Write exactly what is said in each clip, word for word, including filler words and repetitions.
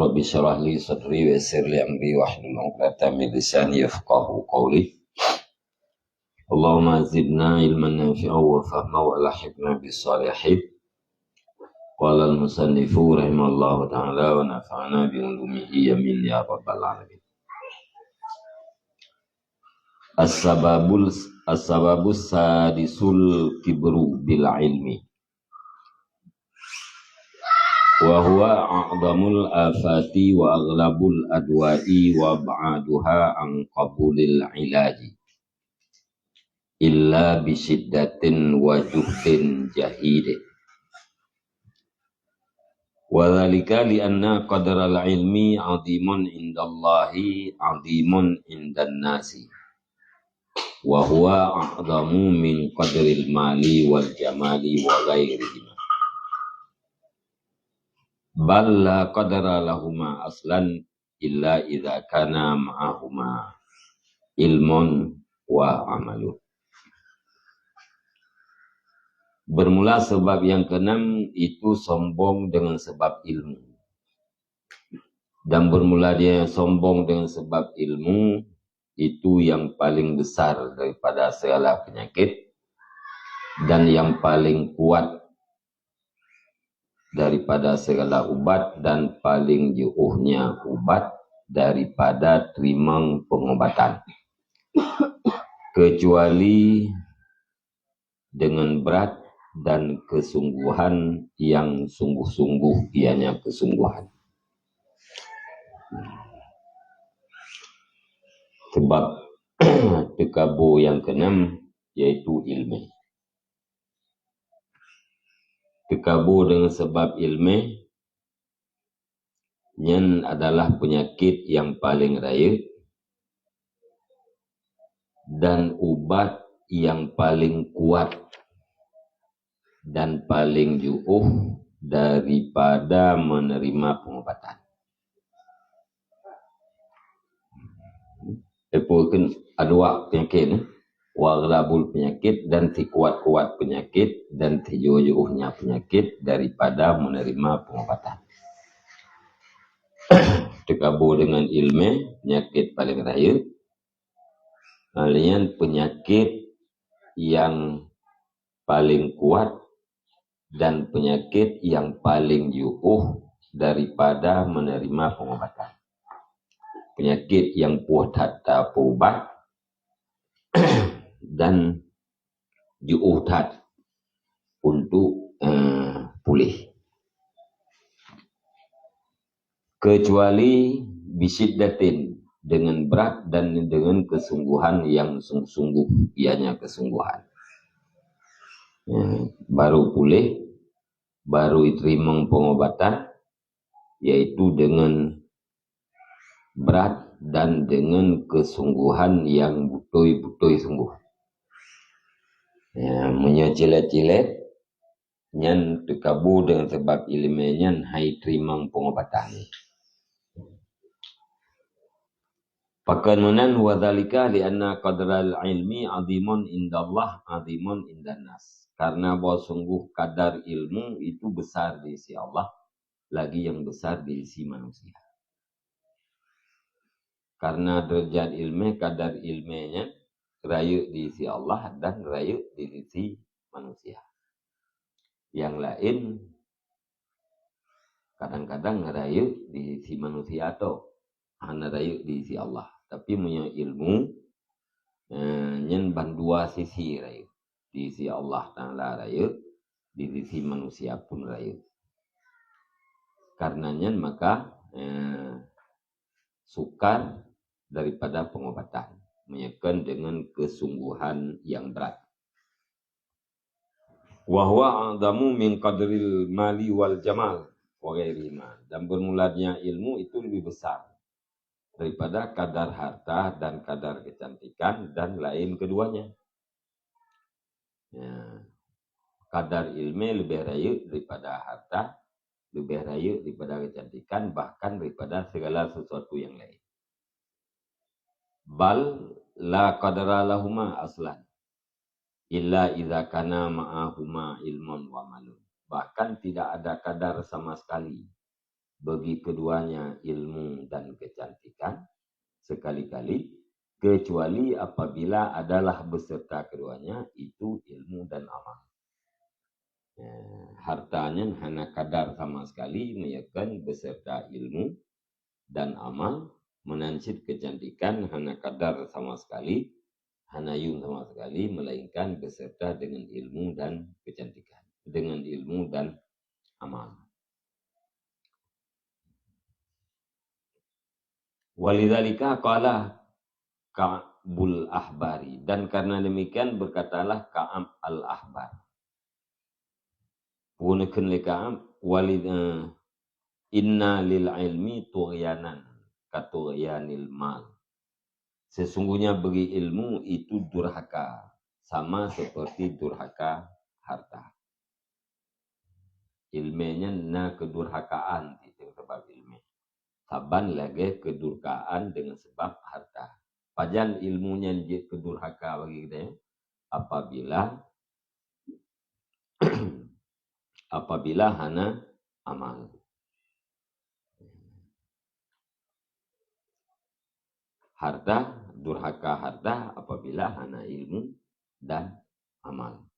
Rabbi syrah li sadri wa yassir li amri wahlul 'uqdatam min lisani yafqahu qawli. Allahumma zidna ilman nafi'a wa fahma wa alhiqna bis salihin. Qala al-musannifu rahimahullahu ta'ala wa nafa'ana bi ulumihi, amin ya rabbal alamin. As-sababul, as-sababus sadisul kibru bil ilmi. Wa huwa a'zamul afati wa aghlabul adwa'i wa ab'aduha an qabulil ilaji. Illa bi syiddatin wa juhdin jahid. Wa dzalika li anna qadral ilmi 'azimun 'indallahi 'azimun 'indan nasi. Wa huwa a'zamu min qadril mali wal jamali wa ghairihima. Bal la qadra lahuma aslan illa idza kana ma'ahuma ilmun wa amalun. Bermula sebab yang keenam itu sombong dengan sebab ilmu. Dan bermula dia sombong dengan sebab ilmu, itu yang paling besar daripada segala penyakit dan yang paling kuat daripada segala ubat dan paling jiôhnya ubat daripada teurimong pengobatan, kecuali dengan berat dan kesungguhan yang sungguh-sungguh, ianya kesungguhan. Sebab teukabô nyang keenam yaitu ileumèe. Teukabô deungon sabab ileumèe nyan adalah peunyakét nyang paleng rayeuk dan ubat nyang paleng kuat dan paleng jiôh daripada meuneurima peungobatan. Teupeu kheun adua peunyakét, wa aghlabul peunyakét dan sikuat-kuat peunyakét dan sijiôh-jiôhnya peunyakét daripada meuneurima peungobatan. Teukabô deungon ileumèe, peunyakét paleng rayeuk, laén peunyakét nyang paleng kuat dan peunyakét nyang paleng jiôh daripada meuneurima peungobatan. Peunyakét nyang poh that tapeuubat dan jiôh that untuk, eh, puléh. Kecuali bisyiddatin, dengan berat dan dengan kesungguhan yang sungguh-sungguh, ianya kesungguhan. Ya, baru puléh, baru jiteurimong peungobatan, yaitu dengan berat dan dengan kesungguhan yang beutôi-beutôi sungguh. Ya, meunyoe cilet-cilet, nyan teukabô deungon sabab ileumèe nyan han jiteurimong peungobatan. Pakon meunan, wa dzalika li anna qadral ilmi azimun indallah, azimun indan nas. Karena bahwa sungguh kadar ilmu itu besar di sisi Allah, lagi yang besar di sisi manusia. Karena derajat ileumèe, kadar ileumèe nyan rayeuk di sisi Allah dan rayeuk di sisi manusia. Nyang laén kadang-kadang rayeuk di sisi manusia atau hana rayeuk di sisi Allah. Tapi meunyoe ilmu, eh, nyan ban dua sisi rayeuk. Di sisi Allah Taala rayeuk, di sisi manusia pun rayeuk. Karena nyan maka, eh, sukar daripada peungobatan, meunyoe kon dengan kesungguhan yang berat. Wa huwa a'zamu min qadril mali wal jamal wa ghairihima. Dan bermula dengan ilmu itu lebih besar daripada kadar harta dan kadar kecantikan dan lain keduanya. Ya. Kadar ileumèe leubeh rayeuk daripada harta, leubeh rayeuk daripada kecantikan, bahkan daripada segala sesuatu yang lain. Bal la qadra lahuma aslan, illa idza kana ma'ahuma ilmun wa malun. Bahkan tidak ada kadar sama sekali bagi keduanya ilmu dan kecantikan, sekali-kali, kecuali apabila adalah beserta keduanya itu ilmu dan amal. Ya, harta nyan hana kadar sama sekali, meunyoe kon beserta ilmu dan amal, meunan cit kecantikan hana kadar sama sekali, hana yum sama sekali, melainkan beserta dengan ilmu dan kecantikan, dengan ilmu dan amal. Walidzalika qala Ka'bul Ahbari, dan karena demikian berkatalah Ka'ab Al-Ahbar. Peue neukheun lé Ka'ab, walid, eh, "Inna lil ilmi tughyanan ka tughyanil mal." Sesungguhnya bagi ilmu itu durhaka, sama seperti durhaka harta. Ileumèe nyan na keudurhakaan cit deungon sabab ileumèe. Saban lagèe keudurhakaan deungon sabab harta. Pajan ilmu nyan jeuet keudurhaka bagi geutanyoe? Apabila, apabila hana amal. Harta, durhaka harta apabila hana ilmu dan amal.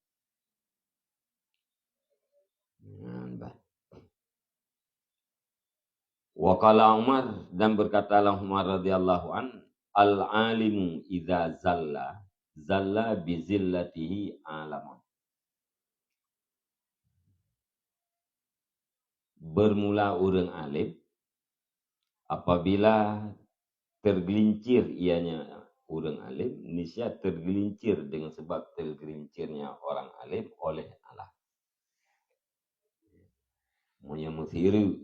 Nah, bah. Wa qala Umar, dan berkatalah Umar radhiyallahu an, "Al-alimu idza zalla, zalla bi zillatihi alamun." Bermula ureuëng alim, apabila tergelincir ianya ureuëng alim, niscaya tergelincir dengan sebab tergelincirnya orang alim oleh alam. Meunyoe meusireuk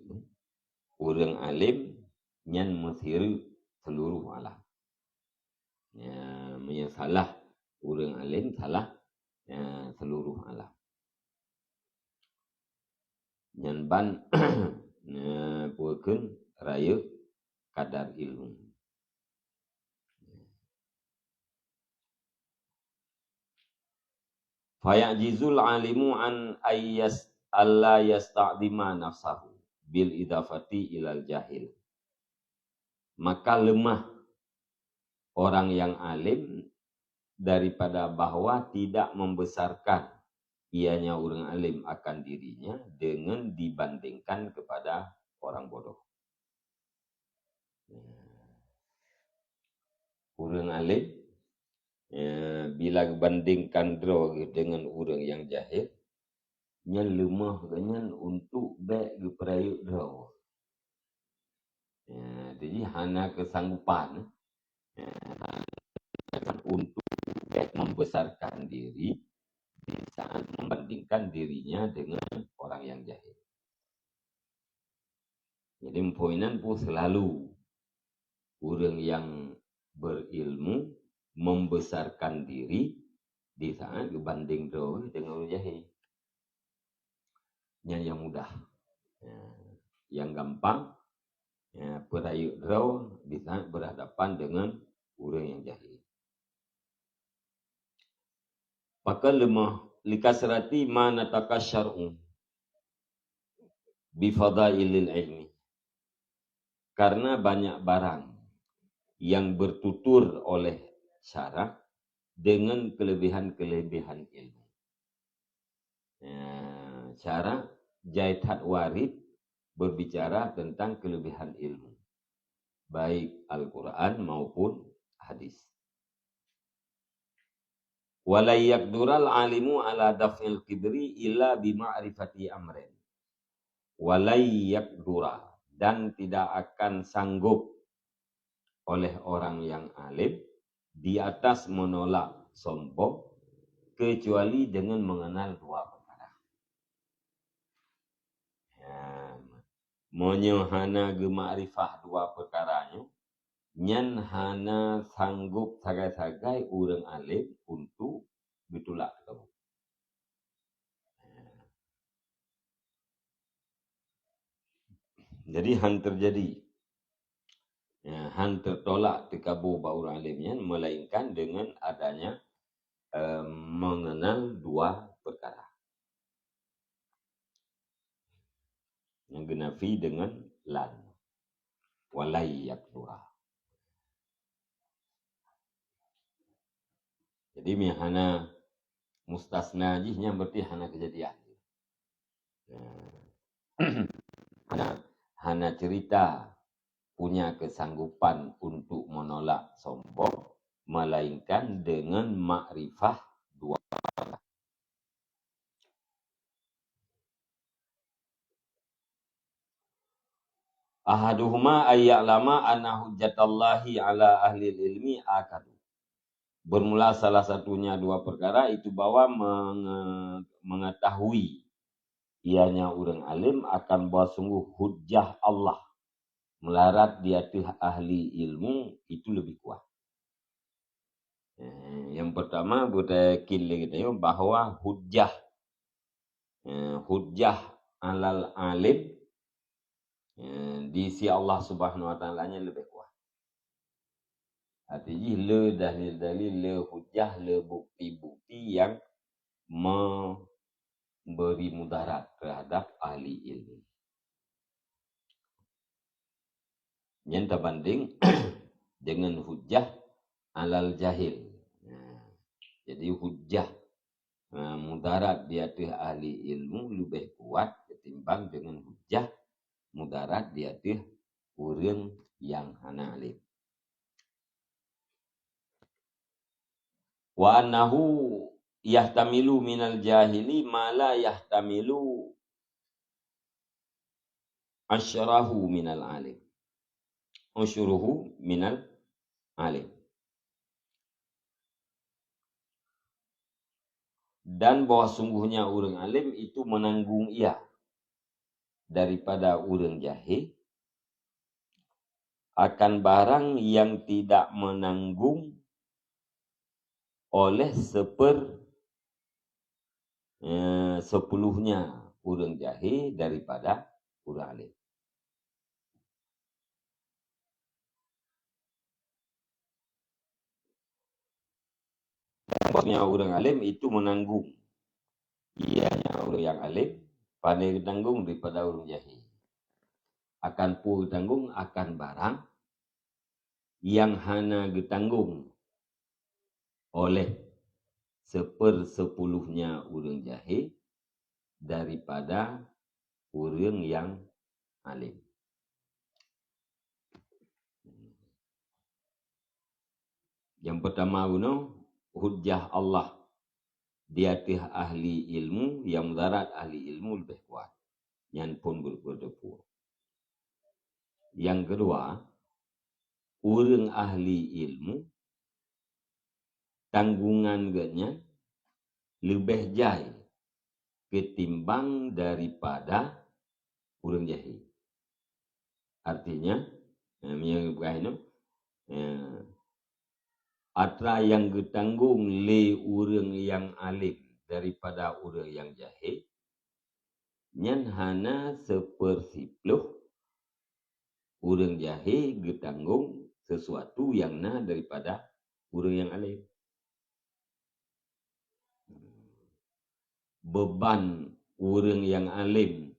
ureuëng alim, nyan meusireuk seluruh alam. Ya, meunyoe salah ureuëng alim, salah, ya, seluruh alam. Nyan ban, ya, peue kheun rayeuk kadar ilmu. Fayajizul alimu an ayyas-, alla yasta'dima nafsahu bil idafati ilal jahil. Maka lemah orang yang alim daripada bahwa tidak membesarkan ianya ureuëng alim akan dirinya dengan dibandingkan kepada orang bodoh. Ureuëng alim, ya, bila geubandingkan droe geuh deungon ureuëng nyang jahil, nyan leumah geuh nyan untuk bék geupeurayeuk droe. Ya, jadi hana keusanggupan, ya, untuk bék membesarkan diri di saat membandingkan dirinya dengan orang yang jahil. Jadi, poin nyan pun selalu ureuëng nyang berilmu membesarkan diri di saat geubandeng droe deungon ureuëng jahil. Nyan nyang mudah. Ya, nyang gampang, ya, peurayeuk droe di saat berhadapan dengan ureuëng nyang jahil. Pakon leumah? Likasrati ma nataka syar'u bifadailil ilmi. Karena banyak barang yang bertutur oleh syarak dengan kelebihan-kelebihan ilmu. Ya, syarak jai that warid berbicara tentang kelebihan ilmu, baik Al-Quran maupun hadis. Walai yaqdural alimu ala daf'il kibri illa bima'rifati amrin. Walai yaqdura, dan tidak akan sanggup oleh orang yang alim di atas menolak sombong kecuali dengan mengenal dua perkara. Ya, meunyoe hana geumakrifah dua perkara nyoe, nyan hana sanggup sagai-sagai ureuëng alim untuk geutulak teuh. Jadi, han terjadi, ya, han tertolak teukabu bak ureuëng alim nyan, melainkan dengan adanya, eh, mengenal dua perkara. Nyang geunafi dengan lan, wa lan yaktsura. Jadi, meuhana mustasna jih nyan berarti hana keujadian. Nah, hana, hana cerita punya kesanggupan untuk menolak sombong, melainkan dengan makrifah dua. Ahaduhuma ay ya'lama anna hujjatallahi ala ahlil ilmi akadu. Bermula salah satunya dua perkara, itu bahwa menge-, mengetahui ianya ureuëng alim akan bahwa sungguh hujjah Allah melarat di ateueh ahli ilmu itu lebih kuat. Eh, yang pertama, beutayakin lé geutanyoe bahwa hujjah, eh, hujjah alal alim, eh, di sisi Allah Subhanahu wa Taala nyan leubeh kuat. Arti jih le dalil-dalil, le hujjah, le bukti-bukti yang memberi mudarat terhadap ahli ilmu. Nyan tabanding dengan hujjah alal jahil. Nah, jadi hujjah, eh, mudarat di ateueh ahli ilmu leubeh kuat ketimbang dengan hujjah mudarat di ateueh ureuëng nyang hana alim. Wa annahu yahtamilu minal jahili ma la yahtamilu asyrahu minal alim. Asyruhu minal alim. Dan bahwa sungguhnya ureuëng alim itu menanggung ia daripada ureuëng jahil akan barang yang tidak menanggung oleh seper-, eh, sepuluhnya ureuëng jahil daripada ureuëng alim. Maksudnya ureuëng alim itu menanggung. Ianya ureuëng nyang alim pandai geutanggong daripada ureuëng jahil. Akan peue geutanggong? Akan barang nyang hana geutanggong oleh sepersepuluhnya ureuëng jahil daripada ureuëng nyang alim. Nyang pertama bunoe, hujjah Allah di ateueh ahli ilmu, nyang mudarat ahli ilmu leubeh kuat. Nyan phon geuteupue. Nyang keudua, ureuëng ahli ilmu, tanggungan geuhnyan leubeh jai ketimbang daripada ureuëng jahil. Artinya, eh, meunyoe geupeugah inoe, eh, atra nyang geutanggong lé ureuëng nyang alim daripada ureuëng nyang jahil, nyan hana sepersiploh ureuëng jahil geutanggong sesuatu nyang na daripada ureuëng nyang alim. Beban ureuëng nyang alim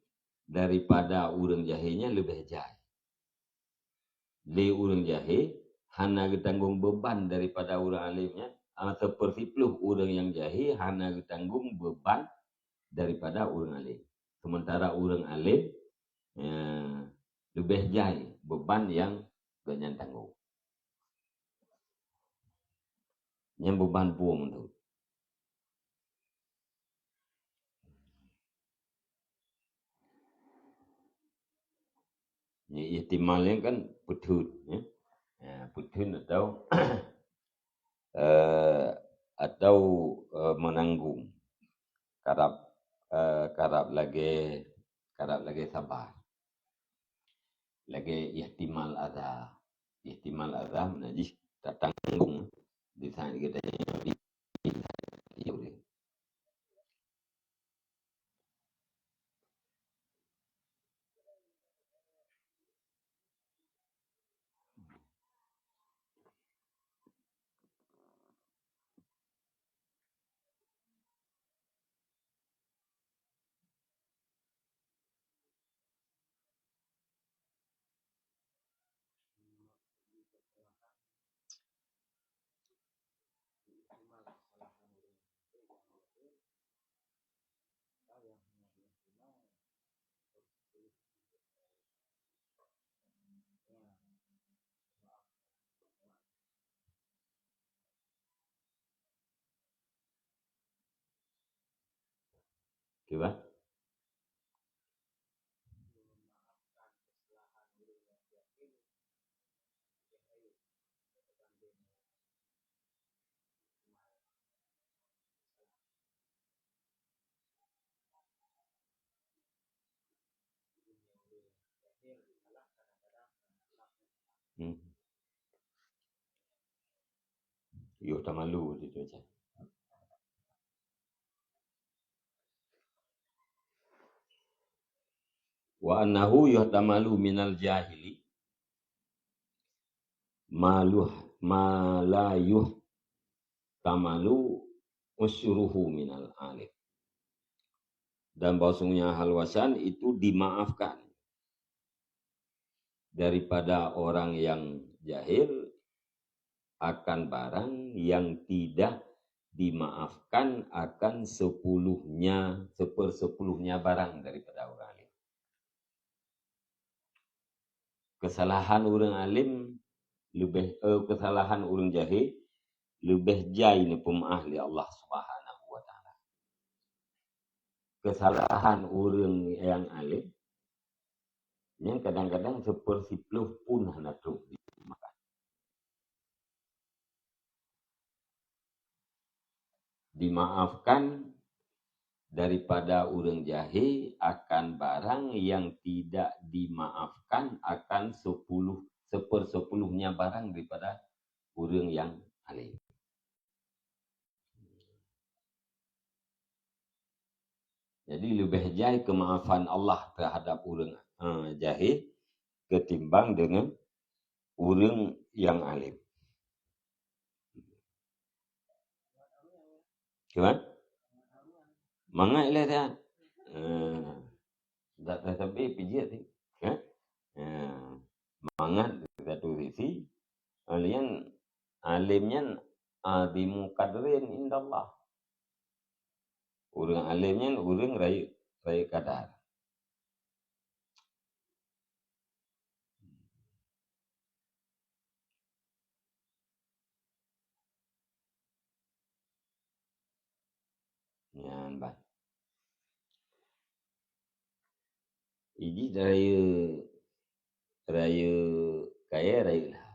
daripada ureuëng jahil nyan leubeh jai. Lé ureuëng jahil hana geutanggong beban daripada ureuëng alim nyan, ah, sepersiploh ureuëng nyang jahil hana geutanggong beban daripada ureuëng alim. Sementara ureuëng alim, eh, leubeh jai beban nyang gobnyan tanggong. Nyan beban peue meunan? Nyan ihtimal nyan kan peutheun, ya. Ya, peutheun atau, eh, atau, eh, menanggung. Karab, eh, karab lagée, karab lagée sabar. Lagée ihtimal adha. Ihtimal adha meunan jih tatanggong di saat geutanyoe di, di, di ureuëng. Cuba. Hmm. Yoh tamalu tu, tu, tu. Wa annahu yuhtamalu minal jahili ma luh-, ma la yuhtamalu usruhu minal alim. Dan bahwasanya hal wasan itu dimaafkan daripada orang yang jahil akan barang yang tidak dimaafkan akan sepuluhnya, sepersepuluhnya barang daripada orang alim. Kesalahan ureuëng alim leubeh, eh, kesalahan ureuëng jahil leubeh jai neupeumaáh lé Allah Subhanahu wa Taala. Kesalahan ureuëng nyang alim nyan kadang-kadang sepersiploh pun hana trok dimaafkan. Dimaafkan daripada ureuëng jahil akan barang yang tidak dimaafkan akan sepuluh, sepersepuluhnya barang daripada ureuëng yang alim. Jadi, leubeh jai keumaafan Allah teuhadap ureuëng, eh, jahil ketimbang deungon ureuëng nyang alim. Cuman? Mangat ilée that. Eh, dak tasabih pijit sih. Eh? Eh, mangat di satu sisi, laén alim nyan azimu qadrin indallah. Ureuëng alim nyan ureuëng rayeuk, rayeuk kadar. Nyan ban. Idi rayeuk, rayeuk kayée, rayeuk lhai.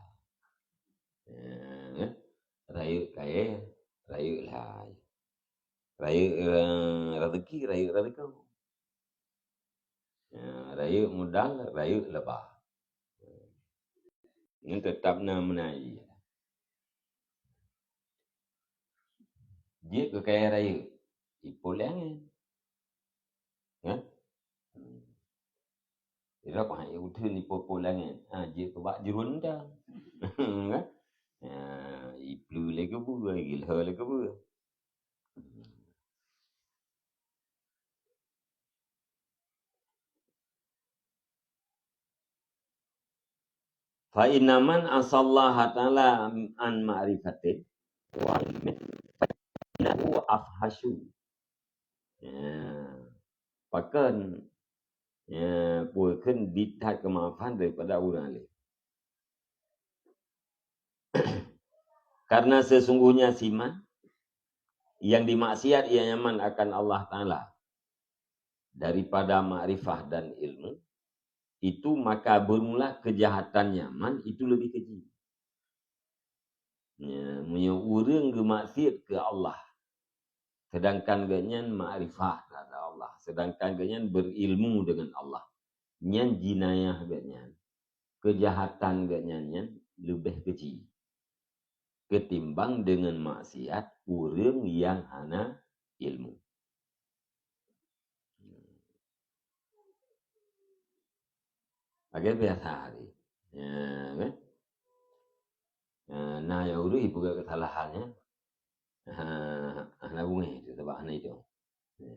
Eh, rayeuk kayée, rayeuk lhai. Rayeuk, eh, rezeki, rayeuk rezeki. Ya, rayeuk modal, rayeuk leubah. Nyan teutap na meunan. Jeuet keu kayée rayeuk, ipot lé angén. Kan? Irab hana uteuen ipot-pot lé angén. Ha, jeuet keu bak jeurôn dang. Kan? Ha, ipleue lé keubeue, gilhô lé keubeue. Fa inna man asallaha ta'ala an ma'rifatin wa ilmin, fa innahu afhasyu. Ya. Pakon, ya, pakon biet that keumaafan daripada ureuëng alim. Karena sesungguhnya si man yang dimaksiat ia nyaman akan Allah Ta'ala daripada makrifah dan ilmu, itu maka bermula kejahatan nyaman itu lebih keji. Ya, meunyoe ureuëng geumaksiat keu Allah, sedangkan gobnyan makrifah terhadap Allah, sedangkan gobnyan berilmu dengan Allah, nyan jinayah gobnyan, kejahatan gobnyan nyan leubeh keji ketimbang deungon maksiat ureuëng nyang hana ilmu. Lagée biasa hari. Ya, kan? Ya, na nyang ureuëng ipeugah keusalahan nyan. Ha, hana beungéh tu, sabab hana idong. Ya.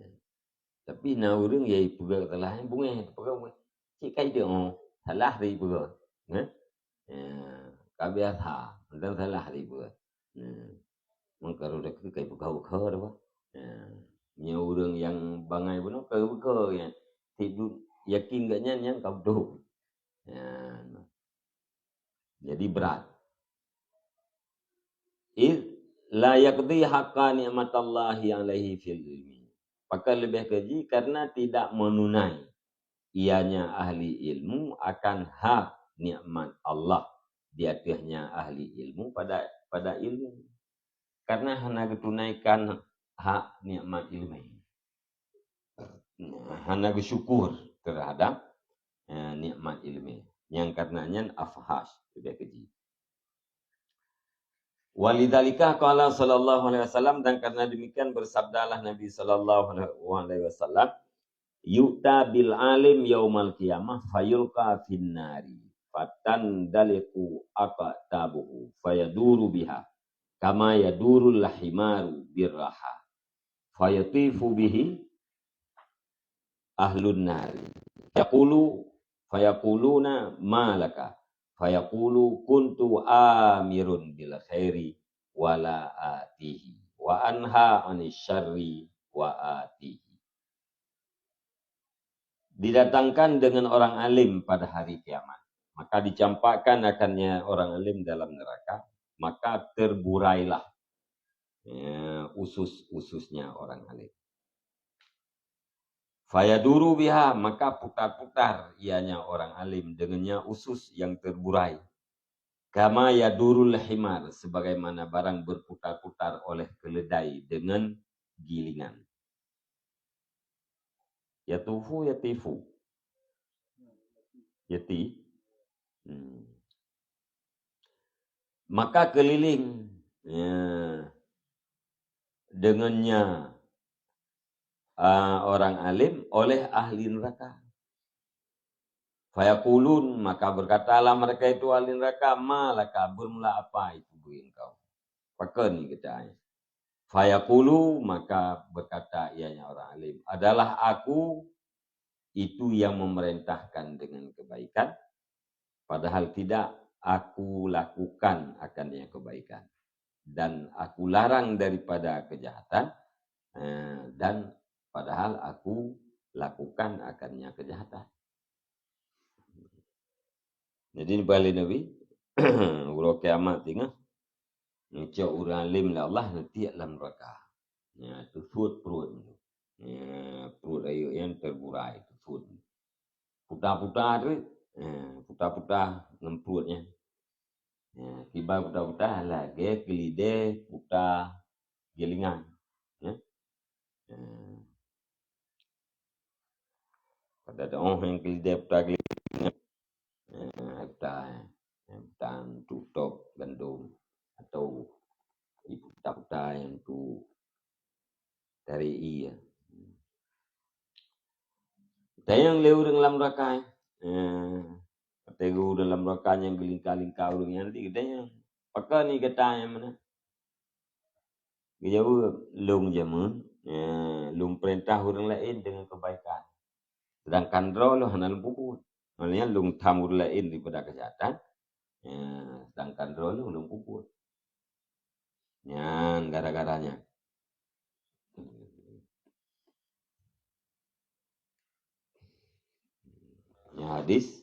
Tapi na ureuëng nyang ipeugah keusalahan nyan beungéh, ipeugah beungéh. Cit ka idong, oh, salah tadi ipeugah. Kan? Ya, ka biasa, mantong salah tadi ipeugah. Nah, meukaru dakeu kai buka-buka dah, bah. Nah, nyoe ureuëng nyang bangai bunoe ka buka nyan. Tiduek yakin gobnyan nyang ka beutôi. Nah, jadi brat. Id la yaqdi haqqa ni'matallahi alaihi fil ilmi. Pakon leubeh keji? Karena tidak menunai ianya ahli ilmu akan hak nikmat Allah di ateuehnya ahli ilmu pada, pada ilmu. Karena hana geutunaikan hak nikmat ilmu. Hana geusyukur terhadap, eh, nikmat ilmu. Nyang karena nyan afhash, leubeh keji. Walidzalika qala sallallahu alaihi wasallam, dan karena demikian bersabdalah Nabi sallallahu alaihi wasallam, "Yu'ta bil alim yaumal qiyamah fayulqa fin nari, fatandaliqu aqtabuhu, fayaduru biha, kama yadurul himaru birraha, fayatifu bihi ahlun nari. Yaqulu, fayaquluna ma laka, fayaqulu kuntu amirun bil khairi wa la atihi, wa anha anis syarri wa atihi." Didatangkan dengan orang alim pada hari kiamat, maka dicampakkan akannya orang alim dalam neraka, maka terburailah, ya, usus-ususnya orang alim. Fayaduru biha, maka putar-putar ianya orang alim dengannya usus yang terburai. Kama yadurul himar, sebagaimana barang berputar-putar oleh keledai dengan gilingan. Yatufu, yatifu. Yati. Hmm. Maka keliling, ya, dengannya, ah, orang alim oleh ahli neraka. Fayaqulun, maka berkatalah mereka itu ahli neraka, "Ma laka, bermula apa itu bagi engkau? Pakon ni kita?" Fayaqulu, maka berkata ianya orang alim, "Adalah aku itu yang memerintahkan dengan kebaikan, padahal tidak aku lakukan akan yang kebaikan, dan aku larang daripada kejahatan, eh, dan padahal aku lakukan akannya kejahatan." Jadi, ni pahala Nabi, uroe kiamat singoh, neucok ureuëng alim lé Allah neutiek lam neraka. Nyan, teusut pruet nyan. Nyan, pruet rayeuk nyan teuburai, teusut. Puta-puta tu, eh, puta-puta ngon pruet nyan. Nyan, kiban puta-puta lagèe keulidèe puta gilingan. Ya. Eh. Pada doh nyang keulidèe puta gilingan. Eh, puta, eh, puta untuk top gandum atau puta-puta nyang untuk tarék ie. Tanyong lé ureuëng lam neraka, eh, watèe ureuëng lam neraka nyang geulingka-lingka ureuëng nyan, di geutanyong, "Pakon ni gata nyang meunan?" Geujaweueb, "Lôn jameun, eh, lôn peurintah ureuëng laén deungon keubaikan. Seudangkan droe lôn hana lôn peubuet. Maknanya lôn tham ureuëng laén daripada keujahatan, eh, seudangkan droe lôn, lôn peubuet." Nyan gara-gara nyan. Nyan hadis,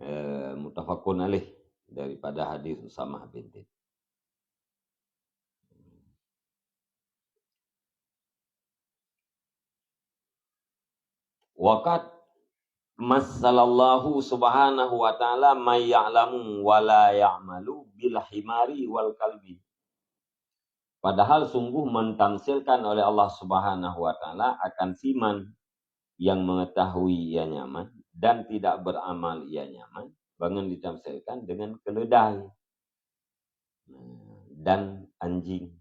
eh, muttafaqun alaih daripada hadis Usamah bin Zaid. Wa qad massalallahu subhanahu wa ta'ala may ya'lamu wa la ya'malu bil himari wal kalbi. Padahal sungguh mentamsilkan oleh Allah Subhanahu wa Ta'ala akan siman yang mengetahui ia nyaman dan tidak beramal ia nyaman, bangun ditamsilkan dengan keledai dan anjing.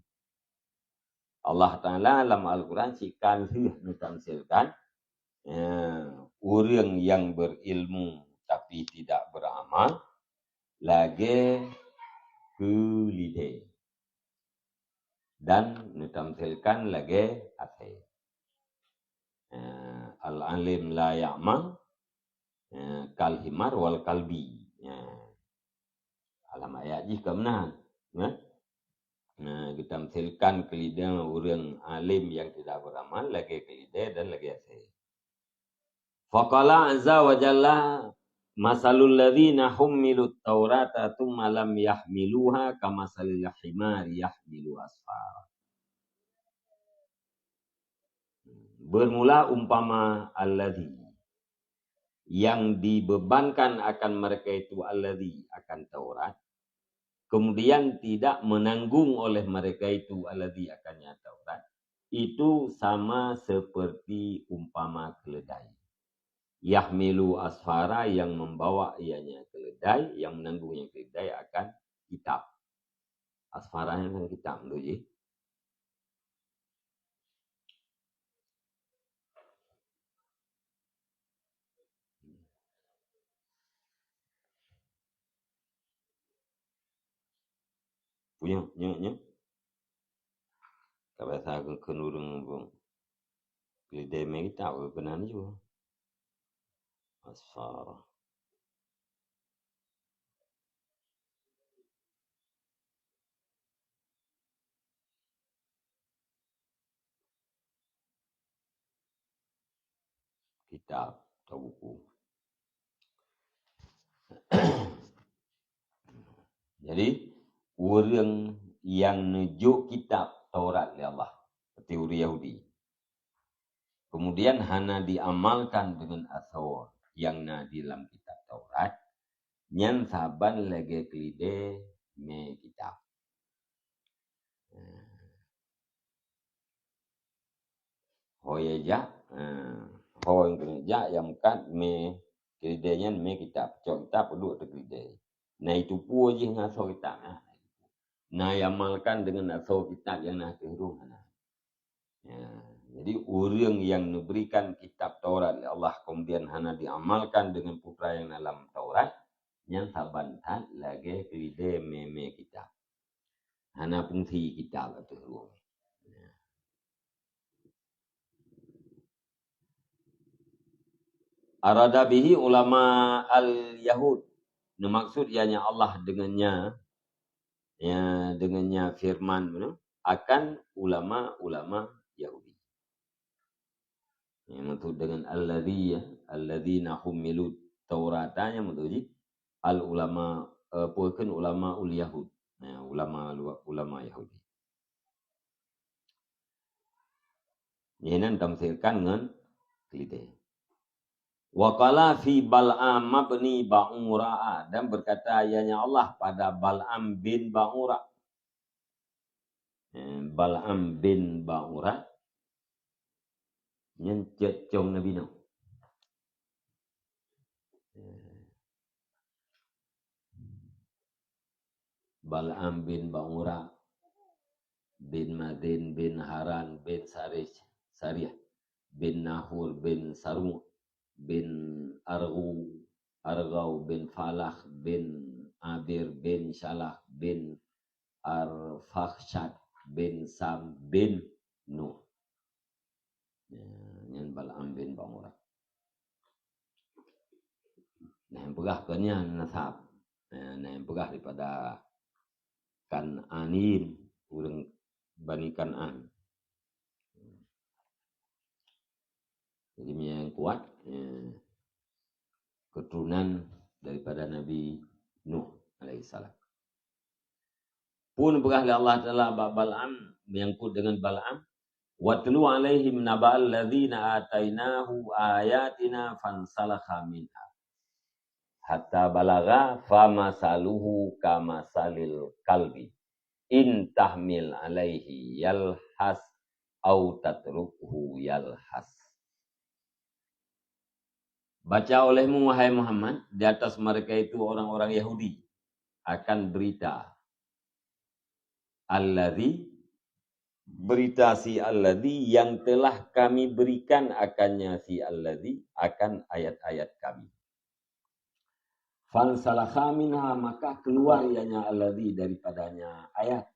Allah Ta'ala lam Al-Quran cit ka lheueh neutamsilkan, ya, ureuëng yang berilmu tapi tidak beramal lagèe keulidèe. Dan neutamsilkan lagèe asèe. Eh, al-alim la ya'mal, eh, kal himar wal kalbi. Eh, alam ayat jih ka meunan, eh? Nah, geutamsilkan keulidèe ureuëng alim yang tidak beramal lagèe keulidèe dan lagèe asèe. Faqala azza wa jalla, "Masalul ladzina hummilut taurata tsumma lam yahmiluha kamasalil himari yahmilu asfara." Bermula umpama alladzi yang dibebankan akan mereka itu alladzi akan Taurat, kemudian tidak menanggung oleh mereka itu alladzi akannya Taurat, itu sama seperti umpama keledai. Yahmilu asfara, yang membawa ianya keledai, yang menanggungnya keledai akan kitab. Asfara nyan kan kitab tu jih. Punya, nya, nya. Ka biasa keu, keu ureueng bang. Keulidai mé kitab keu keunan ju. Asfara. Kitab atau buku. Jadi, ureueng nyang neujok kitab Taurat lé Allah, seperti ureueng Yahudi, kemudian hana diamalkan deungon asoe nyang na di lam kitab Taurat, nyan saban lagée keulidai mé kitab. Ho ya jak, ho nyang keuneuk jak, nyang meukat mé keulidai nyan mé kitab, cok kitab peuduek ateueh keulidai. Na itupue jih ngon asoe kitab nyan. Na iamalkan deungon asoe kitab nyang na ateueh rhueng hana. Ya, jadi ureueng nyang neuberikan kitab Taurat lé Allah kemudian hana diamalkan deungon peue nyang na lam Taurat, nyan saban that lagée keulidai mé-mé kitab. Hana fungsi kitab ateueh rhueng. Ya. Arada bihi ulama al-Yahud. Neumaksud ianya Allah deungon nya, ya, deungon nya firman, akan ulama-ulama Yahudi. Ya, maksud deungon alladzi, ya, alladzina hummilut Taurata, nyan maksud jih al ulama, eh, peue kheun ulama ul Yahud. Ya, ulama lu-, ulama Yahudi. Nyan tamsirkan ngon keulidai. Wa qala fi Bal'am bin Ba'ura, dan berkata ianya Allah pada Bal'am bin Ba'ura. Eh, Bal'am bin Ba'ura nyan cit cong Nabi Nuh. Eh. Bal'am bin Ba'ura bin Madin bin Haran bin Sarih, Sarih bin Nahur bin Saru' bin Argu, Argau bin Falah bin Abir bin Syalah bin Arfakhsyad bin Sam bin Nuh. Ya, nyan Bal'am bin Ba'ura. Nah, nyang peugah kon nyan nasab. Nah, nah, nyang peugah daripada Kan'anin, ureueng Bani Kan'an. Jadi, meunyo nyang kuat, ya, keturunan daripada Nabi Nuh alaihissalam. Peue neupeugah lé Allah Taala bak Bal'am, menyangkut deungon Bal'am, "Watlu 'alaihim naba'al ladzina atainahu ayatina fansalakha minha, hatta balagha famasaluhu kamasalil kalbi, in tahmil 'alaihi yalhas, au tatrukhu yalhas." Baca olehmu, wahai Muhammad, di atas mereka itu orang-orang Yahudi akan berita alladzi, berita si alladzi yang telah Kami berikan akannya si alladzi akan ayat-ayat Kami. Fansalakha minha, maka keluar ianya alladzi daripadanya ayat.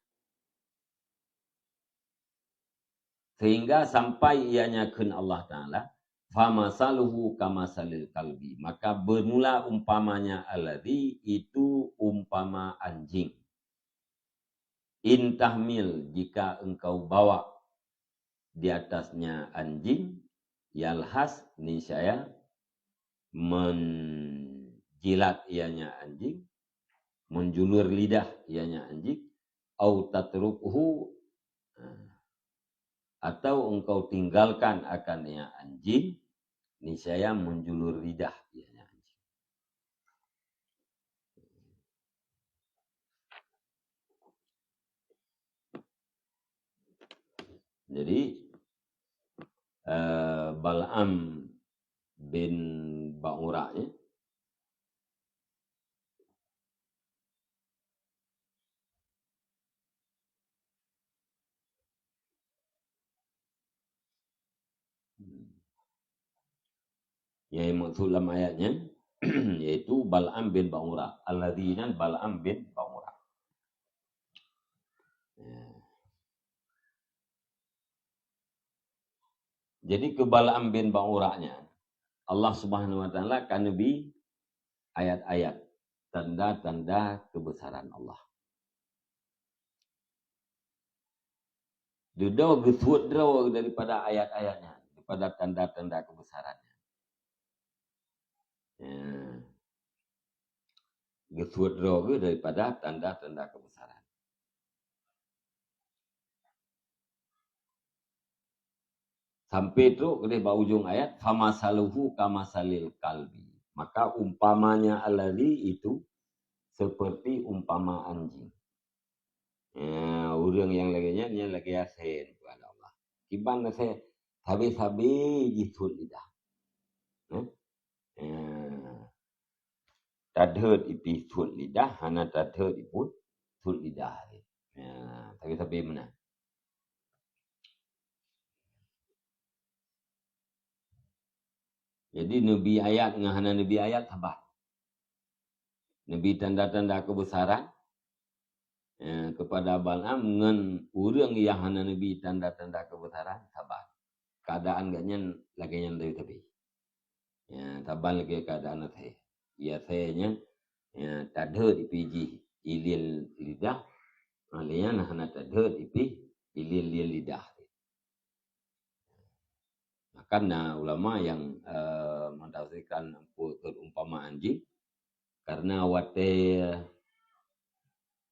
Sehingga sampai ianya kheun Allah Taala, "Famasaluhu kamasalil kalbi." Maka bermula umpamanya alladzi itu umpama anjing. In tahmil, jika engkau bawa di atasnya anjing, yalhas, niscaya menjilat ianya anjing, menjulur lidah ianya anjing, au tatrukhu, eh, atau engkau tinggalkan akan ia anjing, niscaya menjulur lidah ianya anjing. Jadi, eh, Bal'am bin Ba'ura ni, nyang maksud lam ayat nyan, yaitu Bal'am bin Ba'ura. Alladzi nyan Bal'am bin Ba'ura. Ya. Jadi, keu Bal'am bin Ba'ura nyan, Allah Subhanahu wa Taala ka neubi ayat-ayat, tanda-tanda kebesaran Allah. Dudoe geusuet droe daripada ayat-ayat nyan, daripada tanda-tanda kebesaran nyan. Ya. Geusuet droe geuh daripada tanda-tanda kebesaran. Sampai trok keudeh bak ujong ayat, "Famasaluhu kamasalil kalbi." Maka umpamanya alladzi itu seperti umpama anjing. Ya, ureuëng nyang lagée nyan, nyan lagée asée, kheun Allah. Kiban asée, sabe-sabe jisuet lidah. Eh? Ya. Tadheuet ipih suet lidah, hana tadheuet ipih suet lidah. Ya, sabe-sabe meunan. Jadi, neubi ayat ngon hana neubi ayat saban. Neubi tanda-tanda kebesaran, eh, kepada Balaam ngon ureuëng nyang hana neubi tanda-tanda kebesaran saban. Keuadaan geuh nyan lagée nyan sabe-sabe. Ya, saban lagée keuadaan asée. Asée nyan, ya, tadheuet ipih jih ileuen lidah, lé nyan hana tadheuet ipih ileuen-leuen lidah. Bahkan na ulama nyang, eh, mentafsirkan peue keu umpama anjing, karena watée,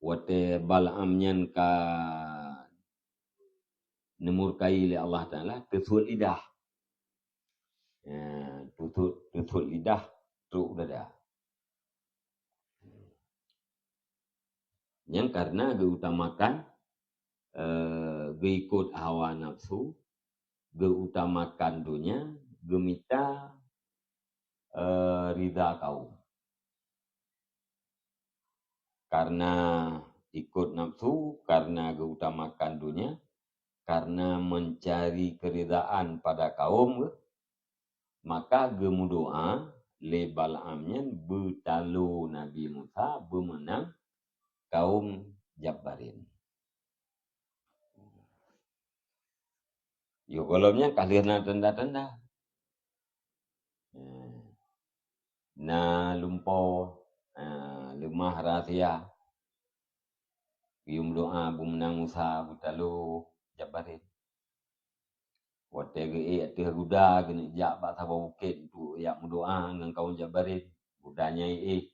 watée Balaam nyan ka neumurkai lé Allah Taala, teusuet lidah. Ya, teusuet, teusuet lidah trok dada. Nyan karena geuutamakan, eh, geuikot hawa nafsu, geuutamakan donya, geumita, eh, ridha kaum. Karena ikot nafsu, karena geuutamakan donya, karena mencari keridhaan pada kaum geuh, maka geumeudoá lé Balaam nyan beutalo Nabi Musa beumeunang kaum Jabbarin. Yoh gohlom nyan ka lheueh na tanda-tanda. Na lumpoe, leumah rahsia. Geuyue meudoá beumeunang Musa beutalo Jabbarin. Watée geuék ateueh guda geuneuk jak bak saboh bukét untuk jak meudoá ngon kaum Jabbarin, guda nyan éh.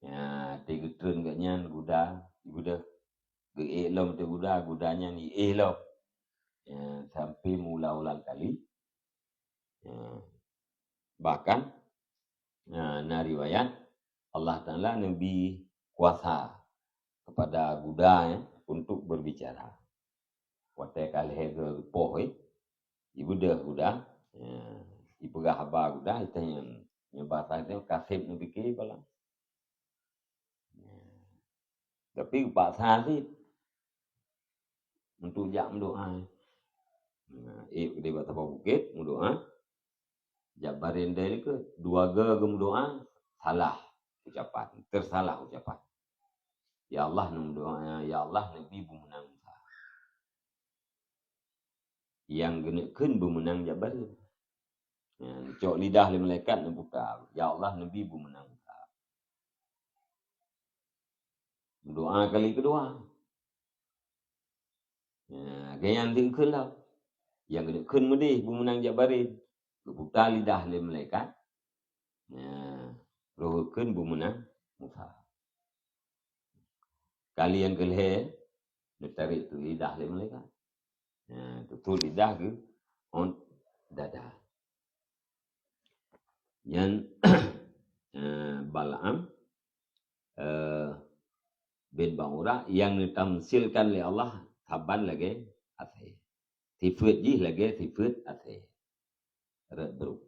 Ya, teugeutreun geuh nyan guda, guda. Geuék lom teuguda, guda nyan éh lom. Ya, sampai meuulang-ulang kali. Ya. Bahkan, ya, na riwayat Allah Taala neubi kuasa kepada guda, ya, untuk berbicara. Watée ka lhée geupoh, eh, ibeudôh guda, ya, ipeugah haba guda, itanyong, nyang bahasa itu kaseb neupike bala. Ya. Tapi geupaksa cit untuk jak meudoá. Nah, ék keudeh bak saboh bukét meudoá. Jabbarin dai likot, dua go geumeudoá, salah ucapan, teusalah ucapan. Ya Allah, neumeudoá, ya Allah, neubi beumeunang Musa. Nyang geuneuk kheun beumeunang Jabbarin. Ya, neucok lidah lé malaikat neubuka, ya Allah, neubi beumeunang Musa. Meudoá kali keudua. Ya, lagée nyan teukheun lom. Nyang geuneuk kheun meudeh beumeunang Jabbarin. Geubuka lidah lé malaikat. Ya, roh kheun beumeunang Musa. Kali nyang keulhée, neutarek teuk lidah lé malaikat. Ha, tutup lidah keu ot dada. Nyan, eh, Balaam, eh, bin Ba'ura nyang neutamsilkan lé Allah saban lagée asée. Sifeuet jih lagée sifeuet asée. Rot brok.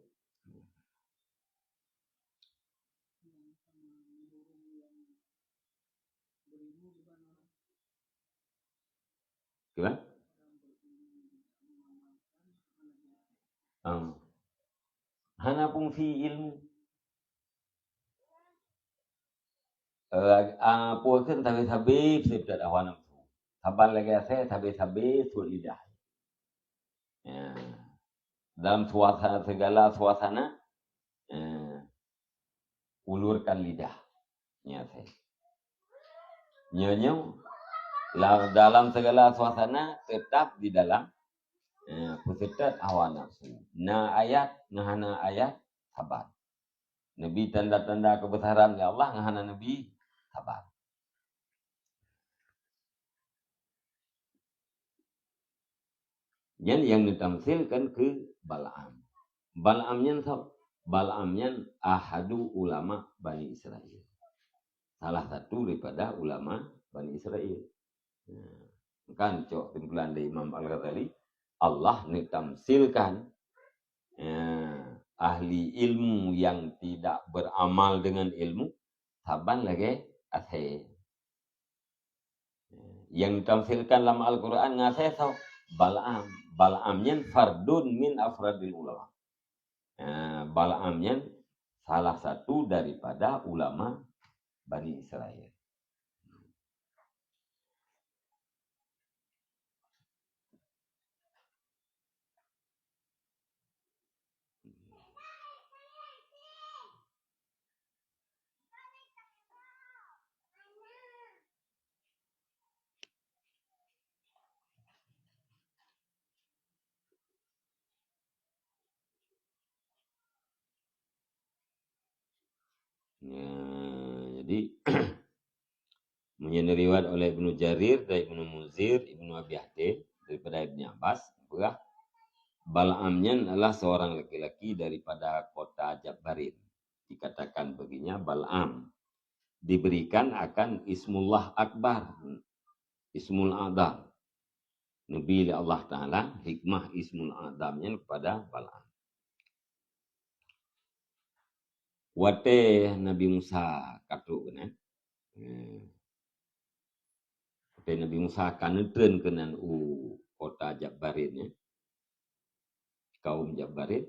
Kiban? Ah. Hana fungsi ilmu. Eh, ah, peue kheun sabe-sabe sifeuet hawa nafsu. Saban lagée asée sabe-sabe sifeuet lidah. Ya. Dalam suasana, segala suasana, eh, ulurkan lidah. Nyan asée. Nyoe-nyoe, la-, dalam segala suasana tetap di dalam, eh, peuseutôt hawa nafsu. Na ayat, na hana ayat, saban. Neubi tanda-tanda keubeusaran lé Allah, na hana neubi, saban. Nyan nyang neutamsilkan keu Balaam. Balaam nyan soe? Balaam nyan ahadu ulama Bani Israel. Salah satu daripada ulama Bani Israel. Nah, kan cok kesimpulan dari Imam Al-Ghazali, Allah neutamsilkan, ya, ahli ilmu yang tidak beramal dengan ilmu, saban lagée asée. Nyang ditamsilkan lam Al-Quran ngon asée soe? Balaam. Balaam nyan fardun min afradil ulama. Ah, Balaam nyan salah satu daripada ulama Bani Israel. Ya, jadi, meunyoe riwayat oleh Ibnu Jarir dari Ibnu Munzir, Ibnu Abi Hatim, daripada Ibnu Abbas, peugah, Balaam nyan adalah seorang laki-laki daripada kota Jabbarin. Dikatakan baginya Balaam. Diberikan akan Ismullah Akbar, Ismul A'zam. Neubi lé Allah Taala hikmah Ismul A'zam nyan kepada Balaam. Watée Nabi Musa ka trok keunan, eh, watée Nabi Musa ka neutreun keunan u kota Jabbarin nyan, kaum Jabbarin,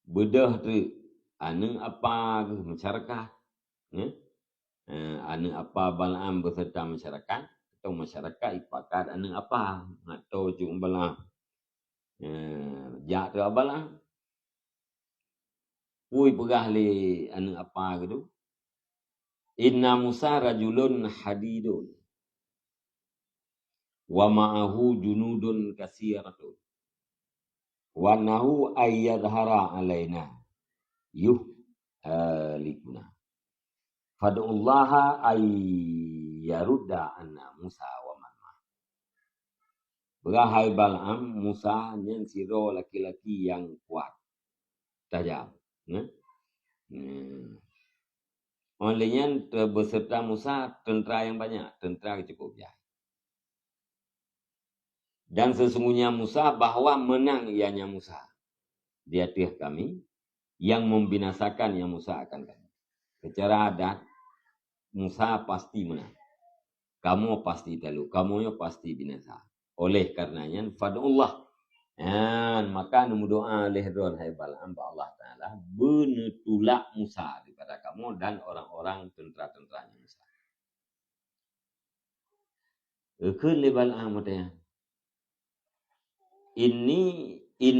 beudôh teuk aneuëk apa geuh masyarakat, ya. Eh, aneuëk apa Balaam beserta masyarakat, atau masyarakat ipakat aneuëk apa, atau cuk Balaam. Eh, jak teuk Balaam. Pui peugah lé aneuëk apa geuh tu, "Inna Musa rajulun hadidun, wa ma'ahu junudun kasiratun, wa nahu ayyadhara alaina yuhlikuna. Fad'ullaha ayyarudda anna Musa wa man ma'ah." Peugah hai Balaam, Musa nyan sidroe laki-laki nyang kuat, tajam, ya. Hmm. Oleh nyan, te-, beserta Musa teuntera nyang banyak, teuntera cukup jai. Dan sesungguhnya Musa, bahwa menang ianya Musa di ateueh kami, yang membinasakan ianya Musa akan kami. Secara adat, Musa pasti menang. Kamoe pasti talu, kamoe nyoe pasti binasa. Oleh karena nyan, fad'ullah. Nyan, maka neumeudoa lé droe hai Balaam bak Allah Taala, beuneutulak Musa daripada kamoe dan orang-orang teuntera-teuntera Musa. Geukheun lé Balaam watée nyan, "Inni in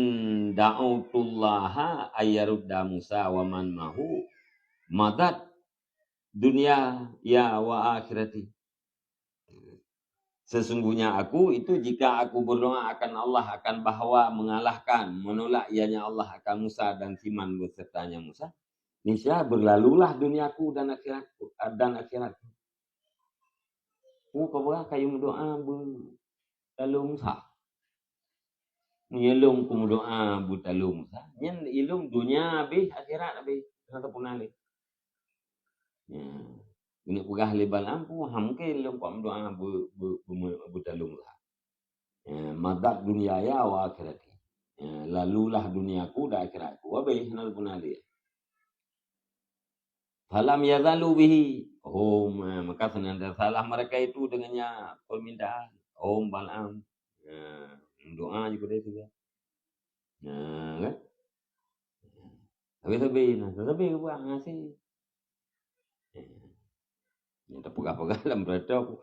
da'autullaha ayyarudda Musa wa man mahu madat dunia ya wa akhirati." Sesungguhnya aku itu, jika aku berdoa akan Allah akan bahwa mengalahkan, menolak ianya Allah akan Musa dan siman besertanya Musa, niscaya berlalulah duniaku dan akhiratku, dan akhiratku. ka beurah kayém meudoá beutalông Musa. Meunyoe lôn kumeudoá beutalông Musa, nyan ilông donya habéh, akhirat habéh, hana teupuna lé. Ya. Keuneuk peugah lé Balaam, "Ku hana mungken lôn kuat meudoá beu-, beu-, beu-, beutalông Musa. Ya, madat dunyaya wa akhirati. Ya, lalulah duniaku dan akhiratku." Habéh, hana teupuna lé. Falam yazalu bihi hum, eh, maka senantiasa lah mereka itu dengannya permintaan. Hum Balaam. Ya, doa juga dia juga. Ya, kan? Tapi sabe, nah, sabe buat ngasih. Ya. Yang terpeugah-peugah dalam berita aku.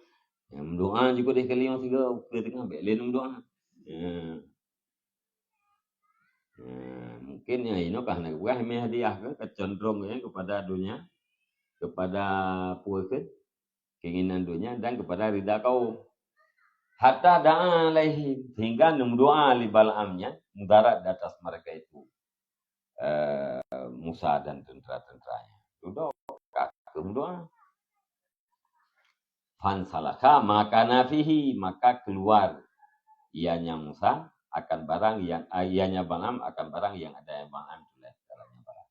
Yang doa juga dia kali yang tiga, okey tengah, baik lain doa. Ya. Nah, mungkin ya inoe ka hana geupeugah mé hadiah ke, keucondrong ya kepada dunia, kepada apa ke, keinginan dunia dan kepada rida kaum. Hatta da'a alaihim, sehingga neumeudoa lé Balaam nyan mudarat di atas mereka itu, eh, Musa dan tentera-tenteranya. Dudoe ka keu meudoa. Fansalakha ma kana fihi, maka keluar ianya Musa akan barang yang, ah, ianya Balaam akan barang yang ada yang Balaam tuléh dalamnya barang.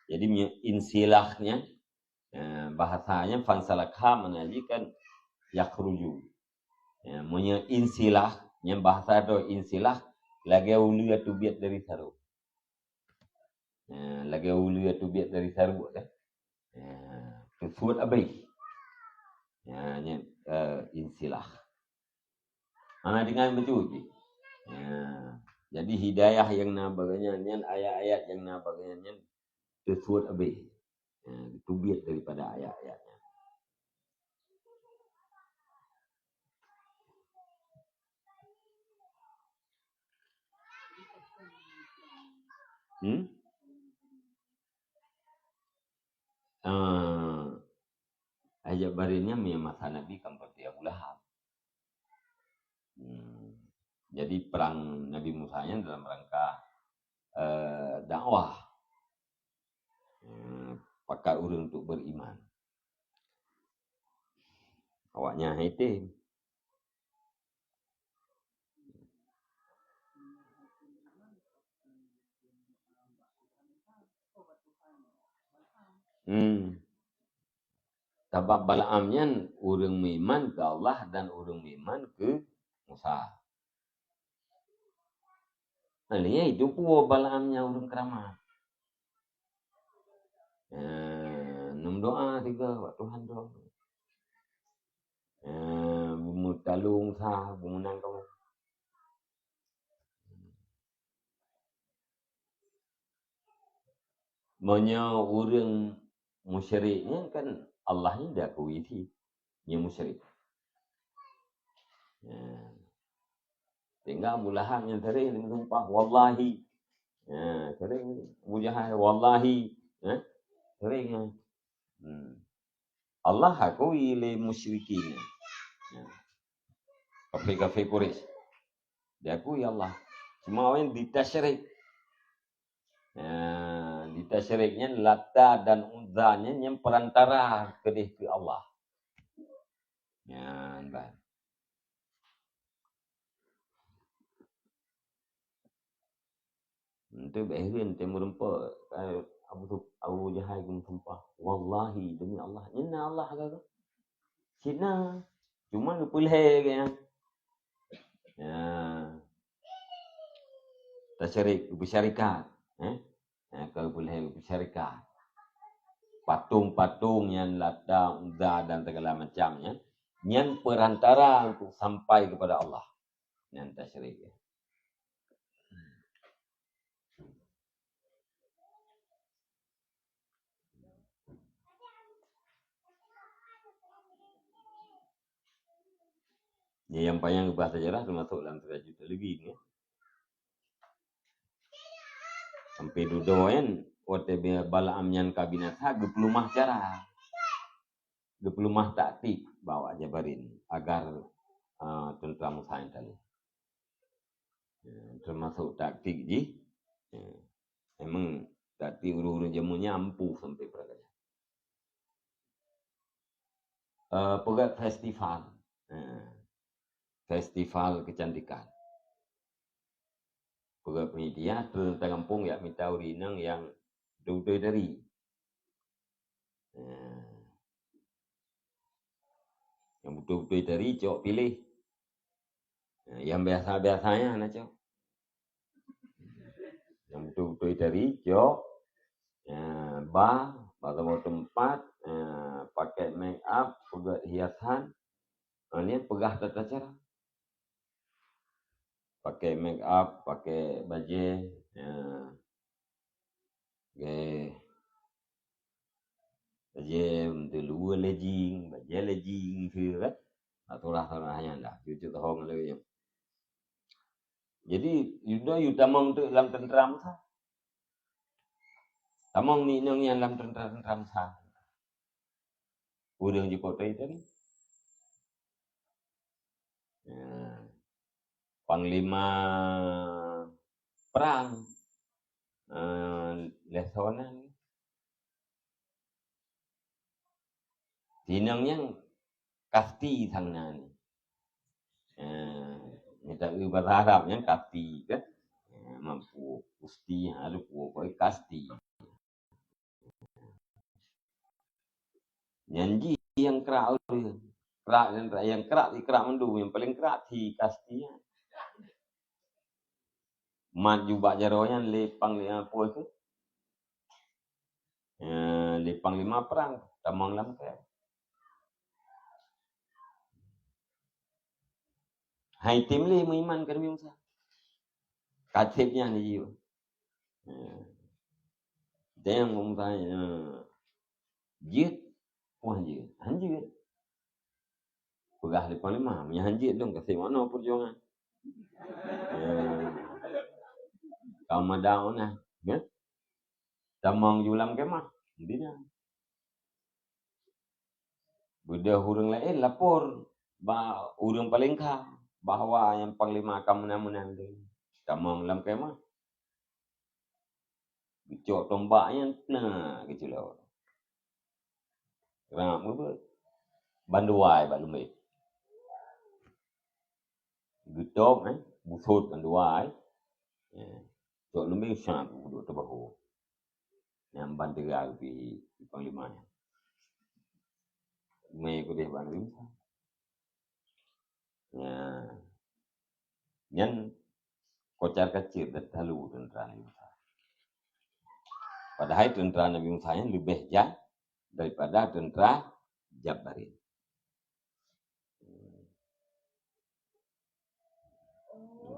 Jadi, meunyoe insilahnya, eh, bahasanya fansalakha mana ji kan yakhruju. Ya, meunyoe insilah, nyan bahasa droe insilah, lagèe uleue teubiet dari sarong. Ya, lagèe uleue teubiet dari sarong, kan. Ya, teusuet abéh. Ya, nyan, eh, insilah. Hana dengan beutôi jih. Ya, jadi hidayah nyang na bak geuh nyan, nyan ayat-ayat nyang na bak geuh nyan, nyan teusuet abéh. Ya, teubiet daripada ayat-ayat nyan. Hmm? Eh, ayat barénnya meunyoe masa Nabi kan berarti Abu Lahab. Hmm. Jadi perang Nabi Musa nyan dalam rangka, eh, dakwah. Hmm, pakat ureuëng untuk beriman. Awaknyan hai tem. Hmm. Sabab Balaam nyan ureuëng meuiman keu Allah dan ureuëng meuiman keu Musa. Nah, lheueh nyan itu peue Balaam nyan ureuëng keuramat. Eh, neumeudoa sigoe bak Tuhan droe. Eh, beumeutalông sa, beumeunan kamoe. Meunyoe ureuëng musyrik nyan kan Allah nyan diakui cit, nyan musyrik. Ya. Sehingga Abu Lahab nyan sering meusumpah, "Wallahi." Ya, sering Abu Jahal, "Wallahi." Ya, sering. Hmm. Allah akui lé musyrikin. Ya. Kafé-kafé Quraisy. Diakui Allah. Cuma awaknyan ditasyrik. Ya, ditasyrik nyan Lata dan Uzza nyan, nyan perantara keudeh keu Allah. Nyan ban. Enteuk bèk hireuen teuh meureumpok, eh, Abu Suf-, Abu Jahal geumeusumpah, "Wallahi, demi Allah, nyan na Allah ka." Cit na, cuma geupeulhèe geuh nyan. Ya. Tasyrik, beusyarikat, eh? Ya, ka geupeulhèe beusyarikat. Patong-patong nyan Lata, Uzza dan segala macam nyan, nyan perantara untuk sampai kepada Allah. Nyan tasyrik. Nyan nyang panyang bahasa sejarah teumasok lam Sirajul Talibin, ya. Sampai dudoe nyan, watèe Balaam nyan ka binasa, geupeuleumah cara. Geupeuleumah taktik bak awak Jabarin agar, ah, teuntara Musa nyan talé. Ya, teumasok taktik jih. Ya. Memang taktik ureueng-ureueng jameun nyan ampuh sampai peurangkat. Eh, peugöt festival. Ha, festival kecantikan. Peugah panitia, teuntang gampông jak mita ureueng inong nyang beutôi-beutôi tari. Ha. Nyang beutôi-beutôi tari cok piléh. Ha, nyang biasa-biasa nyan hana cok. Nyang beutôi-beutôi tari cok. Ha, ba, ba saboh teumpat, ha, pakai make up, peugöt hiasan. Ha, nyan peugah tata cara. Pakai make up, pakai bajèe, ha. Oke. Bajèe meuteuh luweue lejing, bajèe lejing, gitu kan. Nah, itulah tanah nyan dah. Cucuk tahong lagi. Jadi, yuda yu tamong tu lam tentera Musa. Tamong ni inong nyan lam tentera-tentera Musa. Ureueng jipot tadi. Ya. Panglima perang. Eh, lesonan. Sinong nyang kasti sang na ni. Eh, mita eu bahasa Arab nyang kasti kan. Eh, mampu, kusti, harus, pokoknya kasti. Nyan jih nyang krak ureueng. Krak nyang, nyang krak, si krak mandum, nyang paleng krak si kasti nyan. Mat jubak jaroe nyan lé panglima peue keuh? Eh, lé panglima perang, tamong lam kèe. Hai tem lé meuiman keu Nabi Musa. Ka sép nyan jiyue. Ha. Teuntang Musa, ha, jeuet, peue han jeuet? Han jeuet. Peugah lé panglima, meunyo han jeuet lôn, ka sép manoe peujuangan. Ha. Ka mada ona, ya? Tamong ju lam kemah, dina. Beudôh ureueng laén lapor bak ureueng paleng kha bahwa nyang panglima ka meunan-meunan lé. Tamong lam kemah. Geucok tombak nyan, na geucilok. Rab geubeuet. Bandua bak lumbek. Geutôb, eh, busot bandua, eh. Eh, cok lumbek, sat, duek teubahu. Nyang ban teuga geubi panglima nyan. Mé keudeh bak Nabi Musa. Nyan, nyan kocar kacir dan talu teuntara Nabi Musa. Padahai teuntara Nabi Musa nyan leubeh jahat daripada teuntara Jabarin.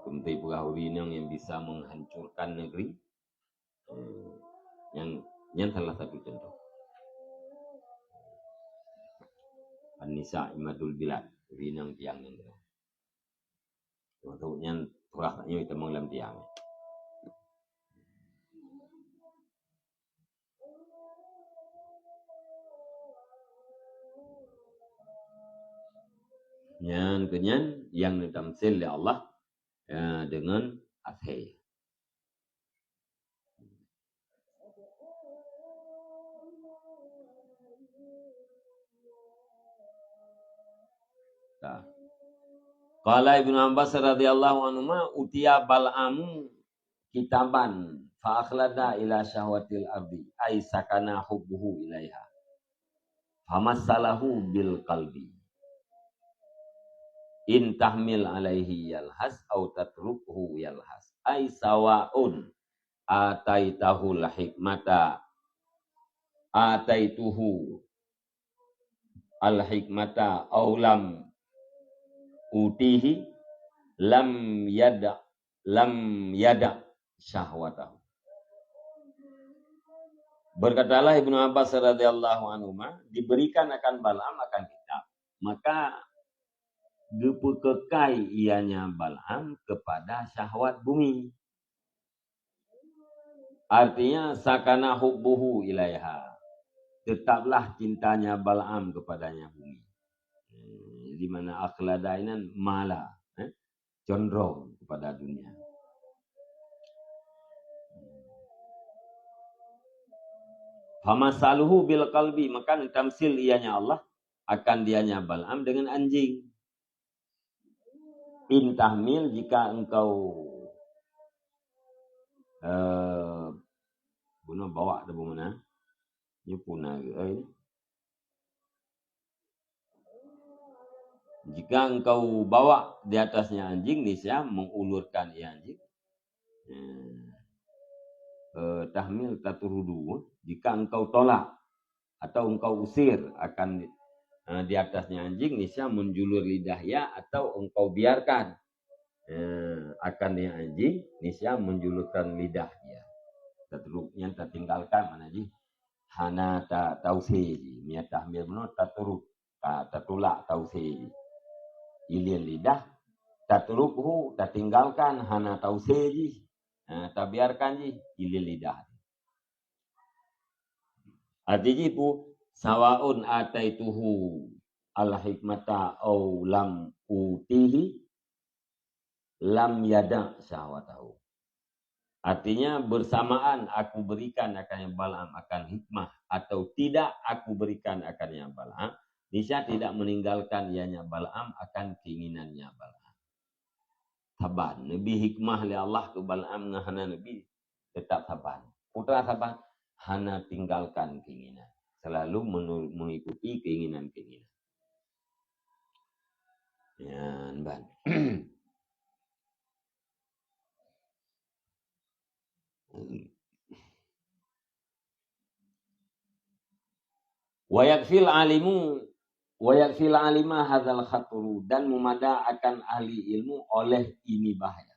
Keuntui peugah ureueng inong nyang bisa menghancurkan negeri. Hmm. Nyan, nyan salah satu contoh. An-nisa imadul bilad, ureueng inong tiang nanggroe. Maksud nyan, peurah tanyoe tamong lam tiang. Nyan keuh nyan nyang neutamsil lé Allah, ya, deungon asèe. Nah. Qala Ibnu Abbas radhiyallahu anhuma, utiya Bal'amu kitaban fa akhlada ila syahwatil ardi, ay sakana hubbuhu ilaiha. Famassalahu bil qalbi. In tahmil alaihi yalhas au tatrukhu yalhas. Ay sawaun ataitahul hikmata, ataituhu al hikmata au lam utihi, lam yada, lam yada syahwatahu. Berkatalah Ibnu Abbas radhiyallahu anhuma, diberikan akan Balaam akan kitab, maka geupeukeukai ianya Balaam kepada syahwat bumi. Artinya, sakana hubbuhu ilaiha. Tetaplah cintanya Balaam kepadanya bumi. Hmm, di mana akhlada inan mala, eh, condong kepada dunia. Famasaluhu bil qalbi, maka tamsil ianya Allah akan dianya Balaam dengan anjing. In tahmil, jika engkau, eh, bunoe bawa tu bagaimana? Ni pun na, eh. Jika engkau bawa di atasnya anjing, niscaya mengulurkan ia anjing. Hmm. Eh, tahmil tatrudu, jika engkau tolak atau engkau usir akan, eh, di atasnya anjing, niscaya menjulur lidah ia atau engkau biarkan, eh, akan ia anjing, niscaya menjulurkan lidah ia. Tatruk nyan tatinggalkan, makna jih hana ta-, tausé jih. Meunyo tahmil bunoe tatruk, ta-, tatulak, tausé jih. Ilien lidah, tatrukhu, tatinggalkan, hana tausé jih. Ha, tabiarkan jih, ilien lidah. Arti jih peue? Sawaun ataituhu al-hikmata au lam utihi, lam yada' syahwatahu. Artinya, bersamaan aku berikan akan Balaam akan hikmah atau tidak aku berikan akan Balaam, niscaya tidak meninggalkan ianya Balaam akan keinginannya Balaam. Saban, neubi hikmah lé Allah keu Balaam ngon hana neubi, tetap saban. Peue teuma saban? Hana tinggalkan keinginan. Selalu menur-, mengikuti keinginan-keinginan. Nyan ban. Wa yakfil alimu, wa yakfil alima hadzal khatru, dan meumada akan ahli ilmu oleh ini bahaya.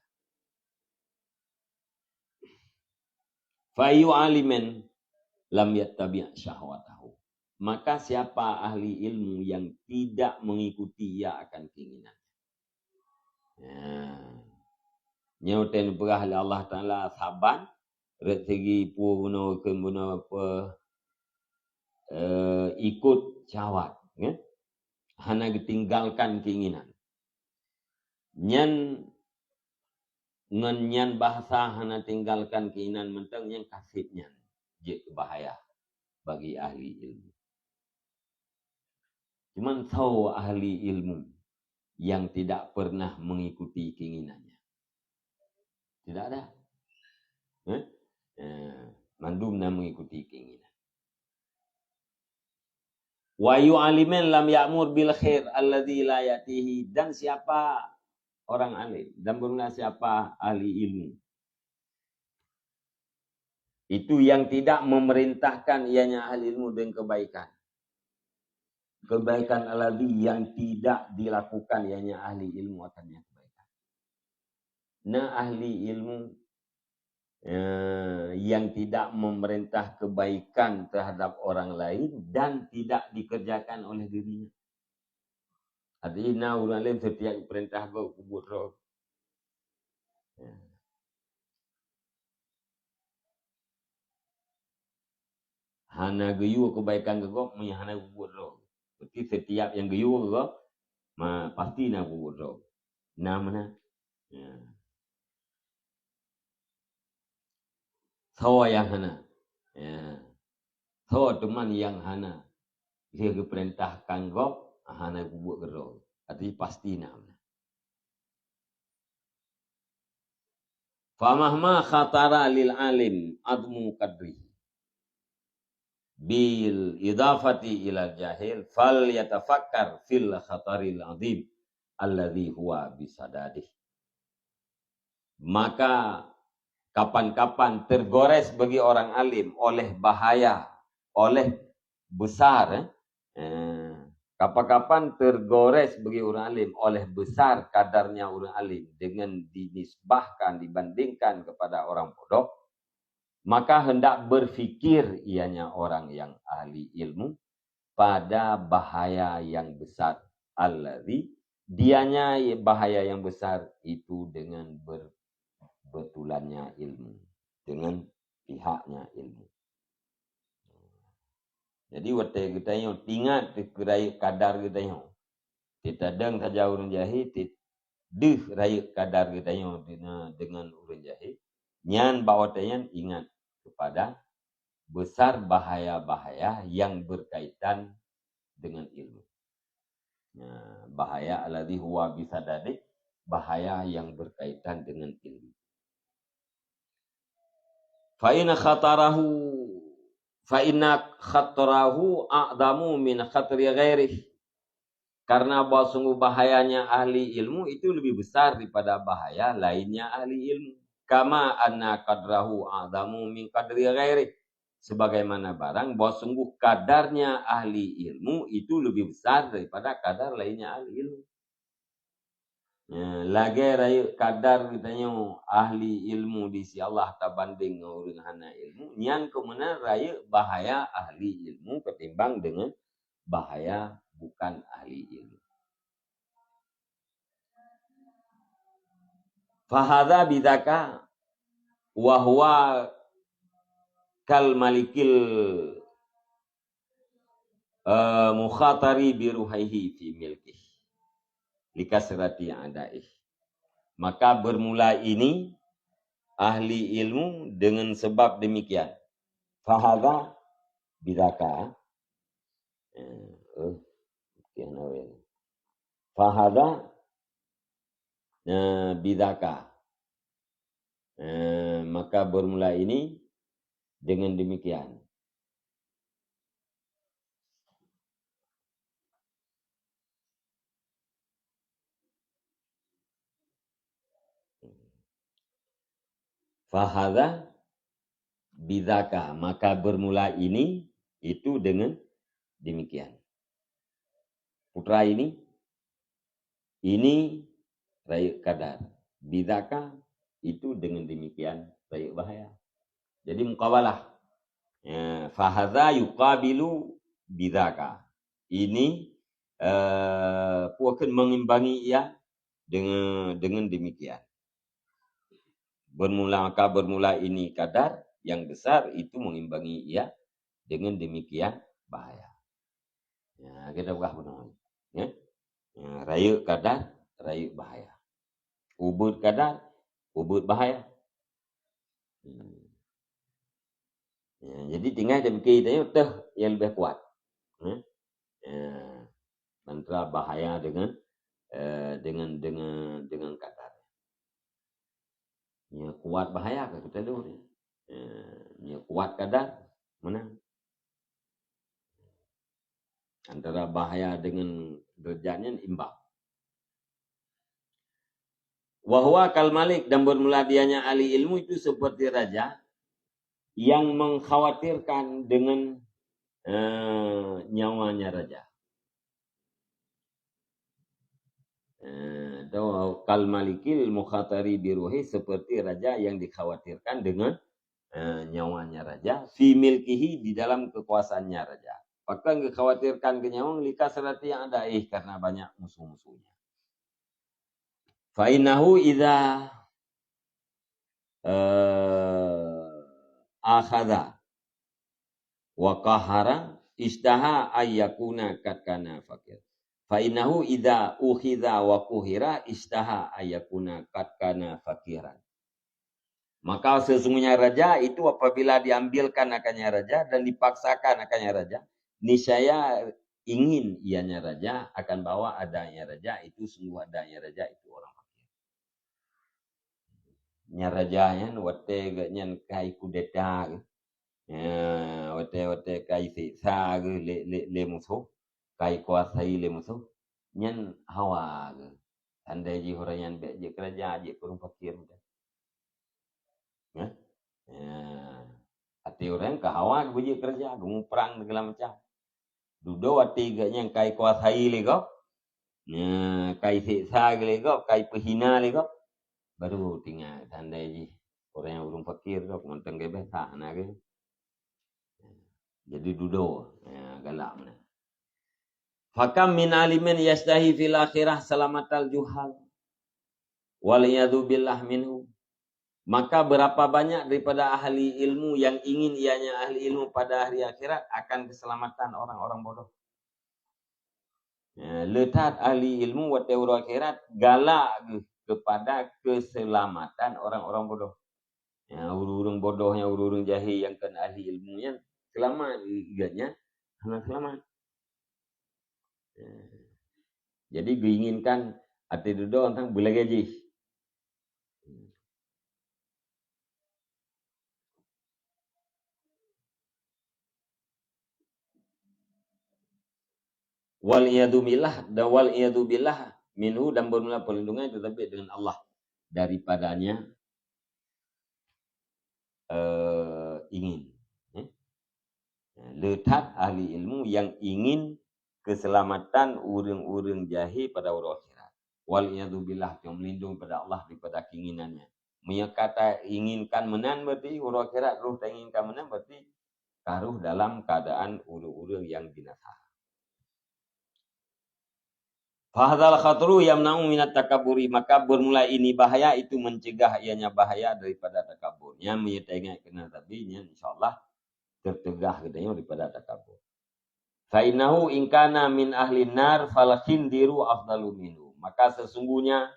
Fa ayyu alimin lam yattabi' syahwatahu. Maka siapa ahli ilmu yang tidak mengikuti ia akan keinginan. Ya. Nyoe teupeugah lé Allah Taala saban, rot segi peue bunoe keu bunoe peue, eh, ikut syahwat, ya. Hana geutinggalkan keinginan. Nyan, ngon nyan bahasa hana tinggalkan keinginan mantong nyang kaseb nyan jeuet bahaya bagi ahli ilmu. Cuman soe ahli ilmu yang tidak pernah mengikuti keinginannya? Tidak ada. Eh? Eh, mandum na mengikuti keinginan. Wa ayyu alimin lam ya'mur bil khair alladzi la ya'tihi, dan siapa orang alim, dan beuna siapa ahli ilmu itu yang tidak memerintahkan ianya ahli ilmu dengan kebaikan. Kebaikan alladzi yang tidak dilakukan ianya ahli ilmu akan yang kebaikan. Na ahli ilmu, eh, yang tidak memerintah kebaikan terhadap orang lain dan tidak dikerjakan oleh dirinya. Artinya, na ureuëng alim setiap perintah gob kubuet droe. Ya. Hana geuyue kebaikan keu gob meunyo hana kubuet droe. Berarti setiap nyang geuyue keu gob, ma, pasti na kubuet droe. Na meunan. Ya. Soe nyang hana? Ya. Soe teuma nyang hana? Lheueh geupeurintahkan gob, hana kubuet keudroe. Arti pasti na meunan. Famahma khatara lil alim admu qadrihi bil idafati ilal jahil, fal yatafakkar fil khataril azim alladzi huwa bisadadih. Maka kapan-kapan tergores bagi orang alim oleh bahaya, oleh besar, eh, eh, kapan-kapan tergores bagi orang alim oleh besar kadarnya orang alim dengan dinisbahkan, dibandingkan kepada orang bodoh, maka hendak berfikir ianya orang yang ahli ilmu pada bahaya yang besar. Alladzi, dianya bahaya yang besar itu dengan ber-, betulannya ilmu, dengan pihaknya ilmu. Jadi, watée geutanyoe ingat keu rayeuk kadar geutanyoe, teudeungoe saja ureuëng jahé, teu-, deuh rayeuk kadar geutanyoe deungon ureuëng jahé, nyan bak watée nyan ingat kepada besar bahaya-bahaya yang berkaitan dengan ilmu. Nah, bahaya alladzi huwa bisadadih, bahaya yang berkaitan dengan ilmu. Fa inna khatarahu, fa inna khatarahu a'zamu min khatri ghairih. Karena bahwa sungguh bahayanya ahli ilmu itu lebih besar daripada bahaya lainnya ahli ilmu. Kama anna qadrahu a'zamu min qadri ghairih. Sebagaimana barang bahwa sungguh kadarnya ahli ilmu itu lebih besar daripada kadar lainnya ahli ilmu. Ya, lagèe rayeuk kadar geutanyoe ahli ilmu di sisi Allah tabanding ngon ureueng hana ilmu, nyan keuh meunan rayeuk bahaya ahli ilmu ketimbang dengan bahaya bukan ahli ilmu. Fahadza bidzaka wa huwa kal malikil, eh, mukhatari bi ruhihi fi milkih, likasrati adaih. Maka bermula ini ahli ilmu dengan sebab demikian. Fahadza bidzaka. Eh, eh, kian awal. Fahadza, eh, bidzaka. Eh, maka bermula ini dengan demikian. Fahadza bidzaka, maka bermula ini, itu dengan demikian. Putra ini, ini rayeuk kadar. Bidzaka, itu dengan demikian rayeuk bahaya. Jadi muqabalah. Ya, fahadza yuqabilu bidzaka. Ini, eh, peue kheun mengimbangi ia dengan, dengan demikian. Bermula, maka bermula ini kadar yang besar itu mengimbangi ia dengan demikian bahaya. Ya, kita peugah bunoe. Ya. Ya, rayeuk kadar, rayeuk bahaya. Ubeut kadar, ubeut bahaya. Hmm. Ya, jadi tinggai tapike tanyoe teuh nyang leubeh kuat. Ya. Ya. Antara bahaya dengan, eh, dengan, dengan, dengan kadar. Nyang kuat bahaya ka geutanyoe. Eh, nyang kuat kadar, menang. Antara bahaya dengan derajat nyan imbang. Wa huwa kal malik, dan bermula dianya ahli ilmu itu seperti raja yang mengkhawatirkan dengan, eh, nyawanya raja. Eh, atau kal malikil mukhatari bi ruhi, seperti raja yang dikhawatirkan dengan, eh, nyawanya raja, fi milkihi, di dalam kekuasaannya raja. Pakon geukhawatirkan keu nyawa, likasrati adaih, karena banyak musuh-musuhnya. Fa innahu idza, eh, akhadha wa qahara istaha ayyakuna qad kana fakir. Fa innahu idza ukhidha wa quhira istaha ayyakuna qad kana fakiran. Maka sesungguhnya raja itu apabila diambilkan akannya raja dan dipaksakan akannya raja, niscaya ingin ianya raja akan bahwa adanya raja itu sungguh adanya raja itu orang fakir. Nya raja nyan watèe geuh nyan kai kudeta geuh. Ya, watèe-watèe kai seksa geuh lé, lé, lé musoh, kai kuasai lé musoh, nyan hawa geuh. Tandai jih ureueng nyan bèk jeuet keuraja, jeuet keu ureueng fakir. Ya. Ya. Até ureueng ka hawa geuh jeuet keuraja, geumuprang segala macam. Dudoe até geuh nyan kai kuasai lé gob. Nya, kai seksa lé gob, kai peuhina lé gob. Baru teuingat tandai jih. Ureueng nyang ureueng fakir gob mantong geuh biasa na geuh. Jadi dudoe, ya, galak meunan. Fakam min alimin yastahi fil akhirah salamatal juhal. Wal iyadzu billah minhum. Maka berapa banyak daripada ahli ilmu yang ingin ianya ahli ilmu pada hari akhirat akan keselamatan orang-orang bodoh. Ya, le that ahli ilmu watèe uroe akhirat galak geuh kepada keselamatan orang-orang bodoh. Ya, ureueng-ureueng bodoh nyan, ureueng-ureueng jahé nyang kon ahli ilmu nyan, seulamat geuh nyan hana seulamat. Ya. Jadi geuinginkan Até dudoe tang beulagée jih. Wal iyadu billah, dan wal iyadu billah minhu, dan bermula perlindungan itu tapi dengan Allah daripadanya, eh, ingin. Eh? Le that ahli ilmu yang ingin keselamatan ureuëng-ureuëng jahé pada uroe akhirat. Wal iyadu billah, nyang melindung pada Allah daripada keinginannya. Meunyoe ka tainginkan meunan berarti uroe akhirat, roh tainginkan meunan berarti ka roh dalam keadaan ureuëng-ureuëng yang binasa. Fahadzal khatru yamna'u minat takaburi, maka bermula ini bahaya itu mencegah ianya bahaya daripada takabur. Nyan meunyoe taingat keunan tapi nyan insya Allah teucegah geutanyoe daripada takabur. Fa innahu in kana min ahlin nar fal khinziru afdalu minhu. Maka sesungguhnya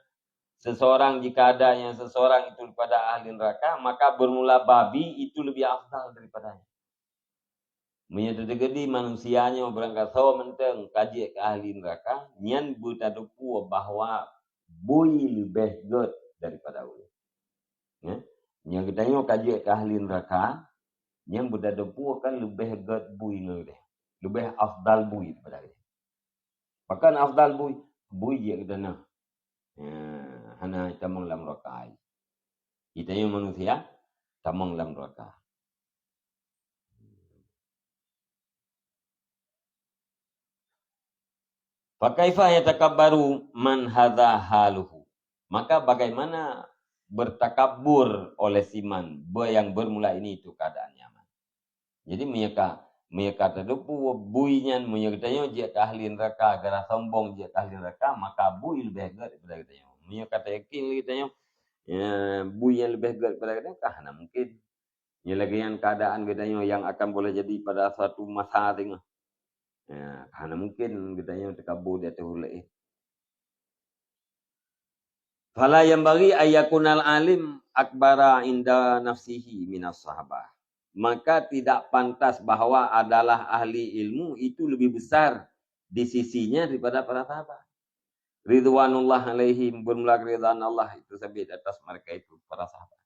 seseorang jika ada yang seseorang itu daripada ahli neraka, maka bermula babi itu lebih afdal daripadanya. Meunyoe teudeungoe manusia nyoe beurangkasoe mantong ka jeuet keu ahli neraka, nyan beutadeupu bahwa bui leubeh gét daripada ulée. Ya? Nyoe geutanyoe ka jeuet keu ahli neraka, nyan beutadeupu kan leubeh gét bui ngon geutanyoe. Leubeh afdal bui daripada geutanyoe. Pakon afdal bui? Bui jeuet keu tanoh. Ya, hana tamong lam neraka. Geutanyoe manusia tamong lam neraka. Fakaifa yatakabbaru man hadza haluhu? Maka bagaimana bertakabur oleh siman be-, yang bermula ini itu keadaan nyaman. Jadi meunyoe ka, meunyoe ka teudepu bui nyan, meunyoe geutanyoe jeuet keu ahli neraka, gara sombong jeuet keu ahli neraka, maka bui leubeh gét daripada geutanyoe. Meunyoe ka tayakin lé geutanyoe, ya, bui nyang leubeh gét daripada geutanyoe, ka hana mungkin. Nyoe lagée nyan keadaan geutanyoe nyang akan boleh jadi pada suatu masa teungoh. Ya, hana mungkin geutanyoe takabur di ateueh ulée. Fala yanbaghi ayyakunal alim akbara inda nafsihi minas sahabah. Maka tidak pantas bahwa adalah ahli ilmu itu lebih besar di sisinya daripada para sahabat. Ridwanullah alaihim, bermula keridhaan Allah itu sabit atas mereka itu, para sahabat.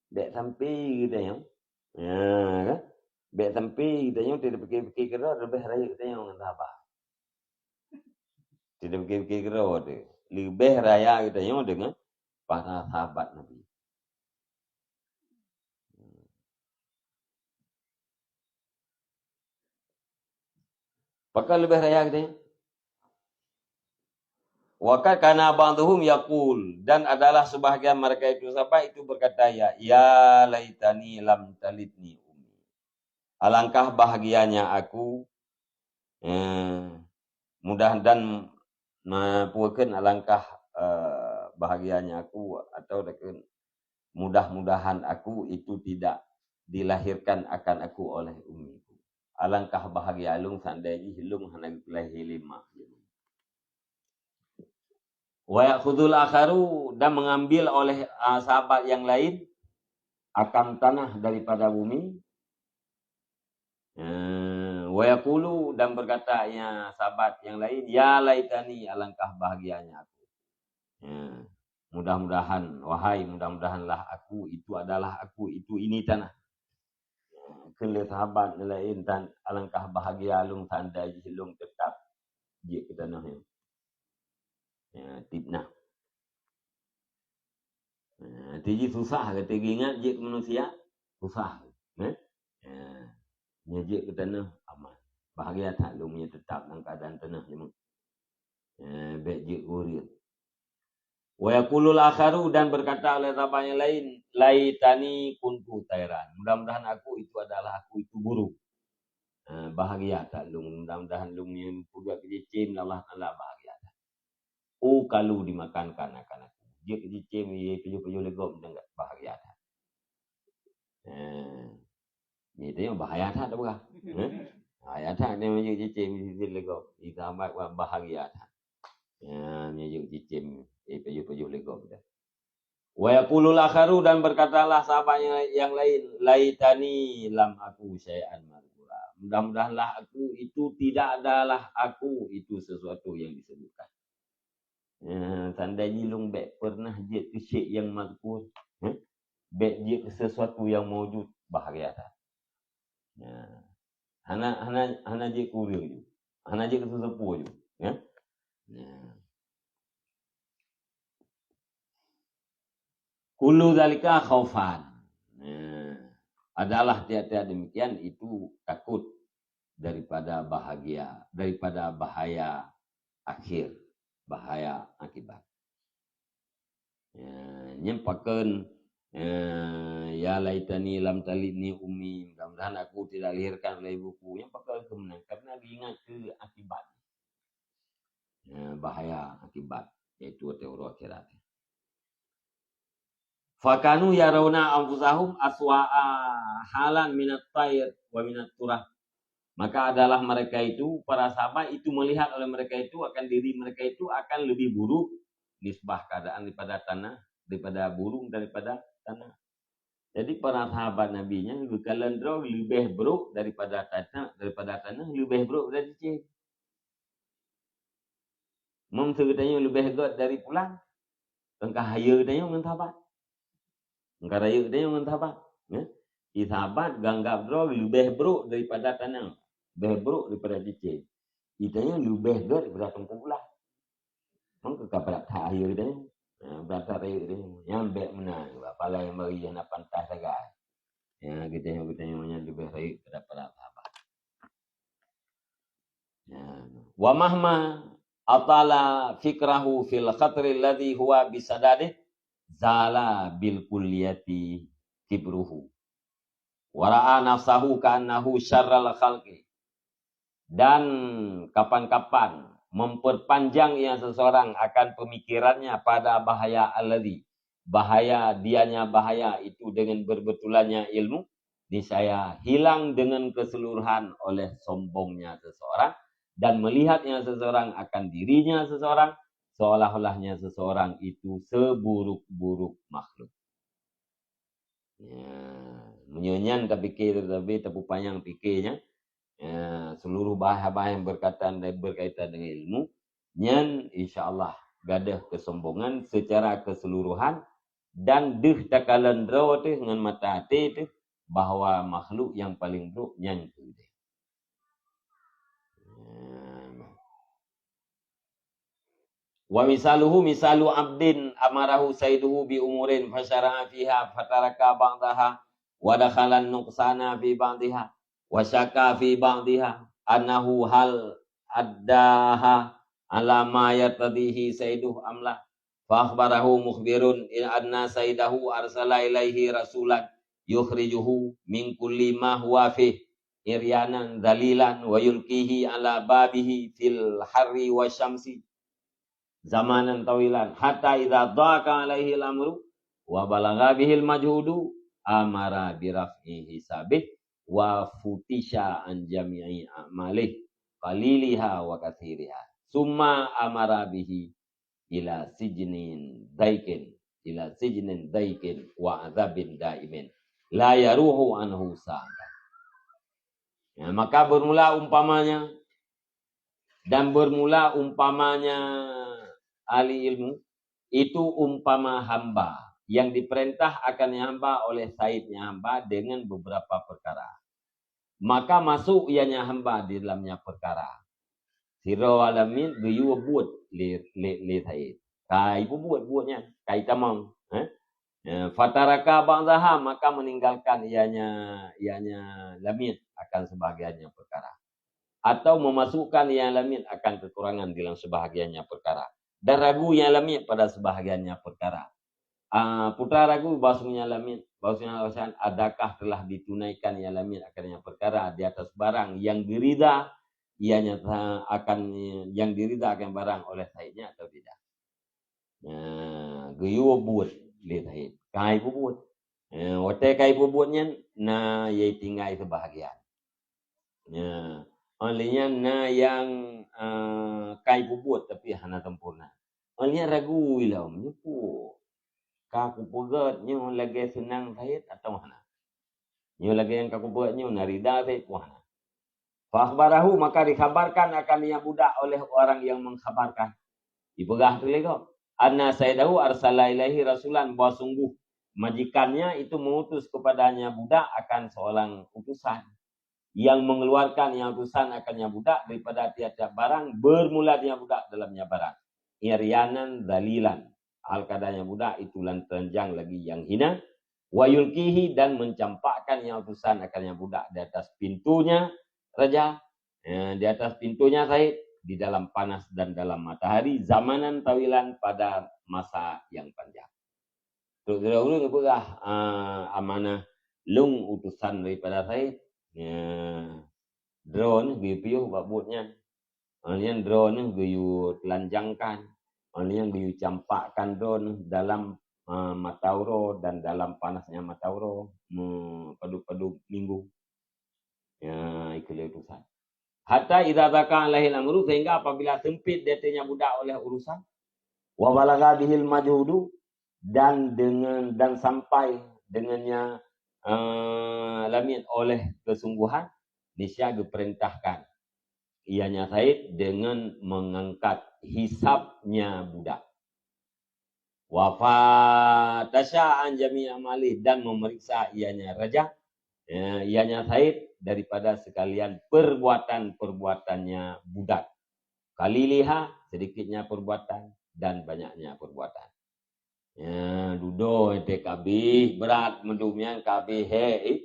Bék sampai geutanyoe, ya, kan? Bék sampai geutanyoe tidak pikir-pikir kira lebih raya geutanyoe ngon sahabat. Tidak pikir-pikir kira tu. Lebih raya geutanyoe dengan para sahabat Nabi. Pakon leubeh raya geutanyoe? Wa qad kana ba'dhuhum yaqul, dan adalah sebahagian mereka itu sahabat itu berkata, "Ya, ya laitani lam talidni ummi." Alangkah bahagianya aku, eh, mudah dan, eh, puakeun alangkah, eh, bahagianya aku atau dekeun mudah-mudahan aku itu tidak dilahirkan akan aku oleh ummiku. Alangkah bahagia lôn seandai jih lôn hana geulahé lé mak. Wa ya'khudhul akharu, dan mengambil oleh, ah, sahabat yang lain akan tanah daripada bumi. Eh, wa yaqulu, dan berkata, ya, sahabat yang lain, "Ya laitani, alangkah bahagianya aku." Ya. Mudah-mudahan, wahai mudah-mudahanlah aku, itu adalah aku, itu ini tanah. Kheun lé sahabat laén tan, alangkah bahagia lôn seandai jih lôn teutap jeuet keu tanoh nyoe. Ya, tip nah. Ya, tiji susah gata geuingat jeuet keu manusia, susah. Eh? Ya. Nyoe jeuet keu tanoh aman. Bahagia that lôn meunyoe teutap lam keuadaan tanoh nyoe. Eh, bék jeuet keu ureueng. Wa yaqulul akharu, dan berkata oleh sahabat yang lain, "Laitani kuntu thairan." Mudah-mudahan aku itu adalah aku itu burung. Eh, bahagia that lôn. Mudah-mudahan lôn nyang peugah keu cicém Allah Taala bahagia that. Ukalu dimakankan akan aku. Jeuet keu cicém, ye tujoh-tujoh lé gob, bahagia that. Eh. Nyoe tanyoe bahaya that tapeugah. Eh? Bahaya that nyoe meunyoe cicém di sisi lé gob. Di sahabat wah bahaya that. Ya, meunyoe cicém, eh, pajoh-pajoh lé gob dah. Wa yaqulul akharu, dan berkatalah sahabat yang, yang lain, "Laitani lam aku syai'an madzkura." Mudah-mudahanlah aku itu tidak adalah aku itu sesuatu yang disebutkan. Ya, tanda jih lôn bék pernah jeuet keu syai' nyang mazkur. Ya. Bék jeuet keu sesuatu nyang maujud, bahaya that. Ya. Hana, hana, hana jeuet keu ureueng ju. Hana jeuet keu seuseupue ju. Ya. Ya. Kullu dzalika khaufan. Nah, adalah tiap-tiap demikian itu takut daripada bahagia, daripada bahaya akhir, bahaya akibat. Ya, nyan pakon, eh, ya laitani lam talidni ummi, mudah-mudahan aku tidak dilahirkan oleh ibuku. Nyan pakon keu meunan, karena geuingat keu akibat. Ya, bahaya akibat, yaitu watée uroe akhirat. Fakanu yarawna anfusahum aswa'a halan minat thair wa minat turah. Maka adalah mereka itu, para sahabat itu melihat oleh mereka itu akan diri mereka itu akan lebih buruk nisbah keadaan daripada tanah, daripada burung daripada tanah. Jadi para sahabat Nabi nyan geukalon droe leubeh brok daripada tanah, daripada tanah leubeh brok daripada cicém. Meunyoe geutanyoe leubeh gét dari pulang, teungka hayeue geutanyoe ngon sahabat. Teungka rayeuk geutanyoe ngon sahabat. Ya. Di sahabat geuanggab droe leubeh brok daripada tanah, leubeh brok daripada cicém. Geutanyoe leubeh gét daripada teungku pulang. Maka ka brat that hayeue geutanyoe. Ya, brat that rayeuk geutanyoe. Nyang bék meunan, bak pala nyang bari hana pantas sagai. Ya, geutanyoe, geutanyoe nyan leubeh rayeuk daripada sahabat. Ya. Wa mahma atala fikrahu fil khatri alladhi huwa bisadadih, zala bil kulliyati kibruhu. Wa ra'a nafsahu ka'annahu syarral khalqi. Dan kapan-kapan memperpanjang ia seseorang akan pemikirannya pada bahaya alladhi, bahaya dianya bahaya itu dengan berbetulannya ilmu, niscaya hilang dengan keseluruhan oleh sombongnya seseorang dan melihatnya seseorang akan dirinya seseorang, seolah-olahnya seseorang itu seburuk-buruk makhluk. Ya, meunyoe nyan tapike, tapi tapupanyang pikirnya, ya, seluruh bahas-bahas yang berkaitan, berkaitan dengan ilmu, nyan insya Allah gadoh kesombongan secara keseluruhan dan deuh takalon droe teuh ngon mata até teuh bahwa makhluk yang paling brok nyan keu udeb. Wa misaluhu misalu abdin amarahu saiduhu bi umurin fasyara'a fiha fataraka ba'daha wa dakhalan nuqsana fi ba'diha wa syaka fi ba'diha annahu hal addaha ala ma yatadihi saiduhu amla. Fa akhbarahu mukhbirun anna saidahu arsala ilaihi rasulan yukhrijuhu min kulli ma huwa fih iryanan dzalilan wa yulqihi ala babihi fil harri wasyamsi zamanan tawilan hatta idza dhaqa alaihi al-amru wa balagha bihil majhudu amara bi raf'i hisabih wa futisha an jami'i a'malih qaliliha wa katsiriha summa amara bihi ila sijnin daikin, ila sijnin daikin wa azabin daimin la yaruhu anhu sa'atan. Ya, maka bermula umpamanya dan bermula umpamanya ahli ilmu itu umpama hamba yang diperintah akan hamba oleh saidnya hamba dengan beberapa perkara. Maka masuk ianya hamba di dalamnya perkara. Sidroe lamiet geuyue buet lé, lé, lé said. Ka ipeubuet buet nyan, ka itamong, eh? Eh, fataraka ba'daha, maka meninggalkan ianya, ianya lamiet akan sebahagiannya perkara. Atau memasukkan ianya lamiet akan kekurangan dalam sebahagiannya perkara. Dan ragu ianya lamiet pada sebahagiannya perkara. Ah, putra ragu bahwasanya lamiet, bahwasanya alasan adakah telah ditunaikan ianya lamiet akan ianya perkara di atas barang yang dirida ianya ta-, akan, yang dirida akan barang oleh saidnya atau tidak. Nah, geuyue buet lé said. Ka ipeubuet. Eh, watée ka ipeubuet nyan, na ié tinggai sebahagian. Ya. Oleh nyan na nyang, eh, ka ipeubuet tapi hana sempurna. Oleh nyan ragu ilom, nyoe peue? Ka kupeugét nyoe lagée seunang said atawa hana? Nyoe lagée nyang ka kupeugét nyoe na rida said peue hana? Fa akhbarahu, maka dikhabarkan akan ia budak oleh orang yang mengkhabarkan. Ipeugah teuh lé gob, "Anna sayyidahu arsala ilaihi rasulan," bahwa sungguh majikannya itu mengutus kepadanya budak akan seorang utusan yang mengeluarkan nyang utusan akan nyang budak daripada tiap-tiap barang, bermula nyang budak dalam nyang barang. Iryanan dzalilan. Hal keadaannya budak itu lan telanjang lagi yang hina. Wa yulqihi, dan mencampakkan nyang utusan akan nyang budak di atas pintunya raja, eh, di atas pintunya Said, di dalam panas dan dalam matahari, zamanan tawilan, pada masa yang panjang. Trok sidroe ureueng geupeugah, ah, amanah, "Lôn utusan daripada Said." Ya, droeneuh geuyue piôh bak buet nyan. Ah, nyan droeneuh geuyue telanjangkan. Ah, nyan geuyue campakkan droeneuh dalam, ah, mata uroe dan dalam panasnya mata uroe, me-, padub-padub minggu. Ya, ikeu lé utusan. "Hatta idza dhaqa alaihil amru," sehingga apabila sempit di ateueh nyan budak oleh urusan, "wa balagha bihil majhudu," dan dengan, dan sampai dengannya, eh, lamiet oleh kesungguhan, niscaya geuperintahkan ianya Said dengan mengangkat hisabnya budak. "Wa fatasha an jami'i amali," dan memeriksa ianya raja, eh, ianya Said daripada sekalian perbuatan-perbuatannya budak. "Qaliliha," sedikitnya perbuatan, "dan banyaknya perbuatan." Ya, dudoe teuh kabeh, brat meudum nyan kabeh, he, eh,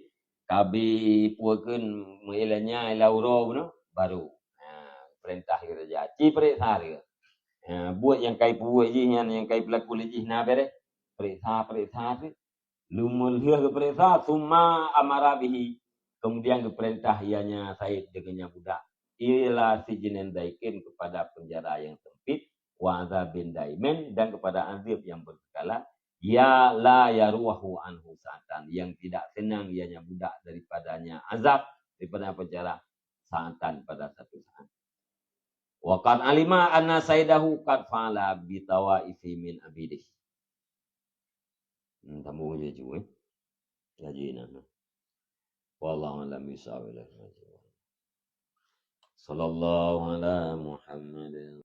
kabeh pukeun meuilanya ila uroe bunoe, baru, ha, perintah raja, "Ci peuriksa dia." Ha, buet nyang kai peubuet jih nyan, nyang kai peulaku lé jih na bereh. Peuriksa, peuriksa, peuriksa. Lheueh geupeuriksa, "Summa amara bihi," kemudian geupeurintah ianya Said deungon nyang budak, "ila sijnin daiqin," kepada penjara yang sempit, "wa adzabin daimin," dan kepada azab yang berkekal, "ya la yarwahu anhu sa'atan," yang tidak senang ianya budak daripadanya azab, daripada penjara, "sa'atan," pada satu saat. "Wa qad alima anna sayyidahu qad fa'ala bi tawaifi min abidih." Hmm, sambung laju, eh. Laju inan. Wallahu a'lam bishawab. Sallallahu ala Muhammad.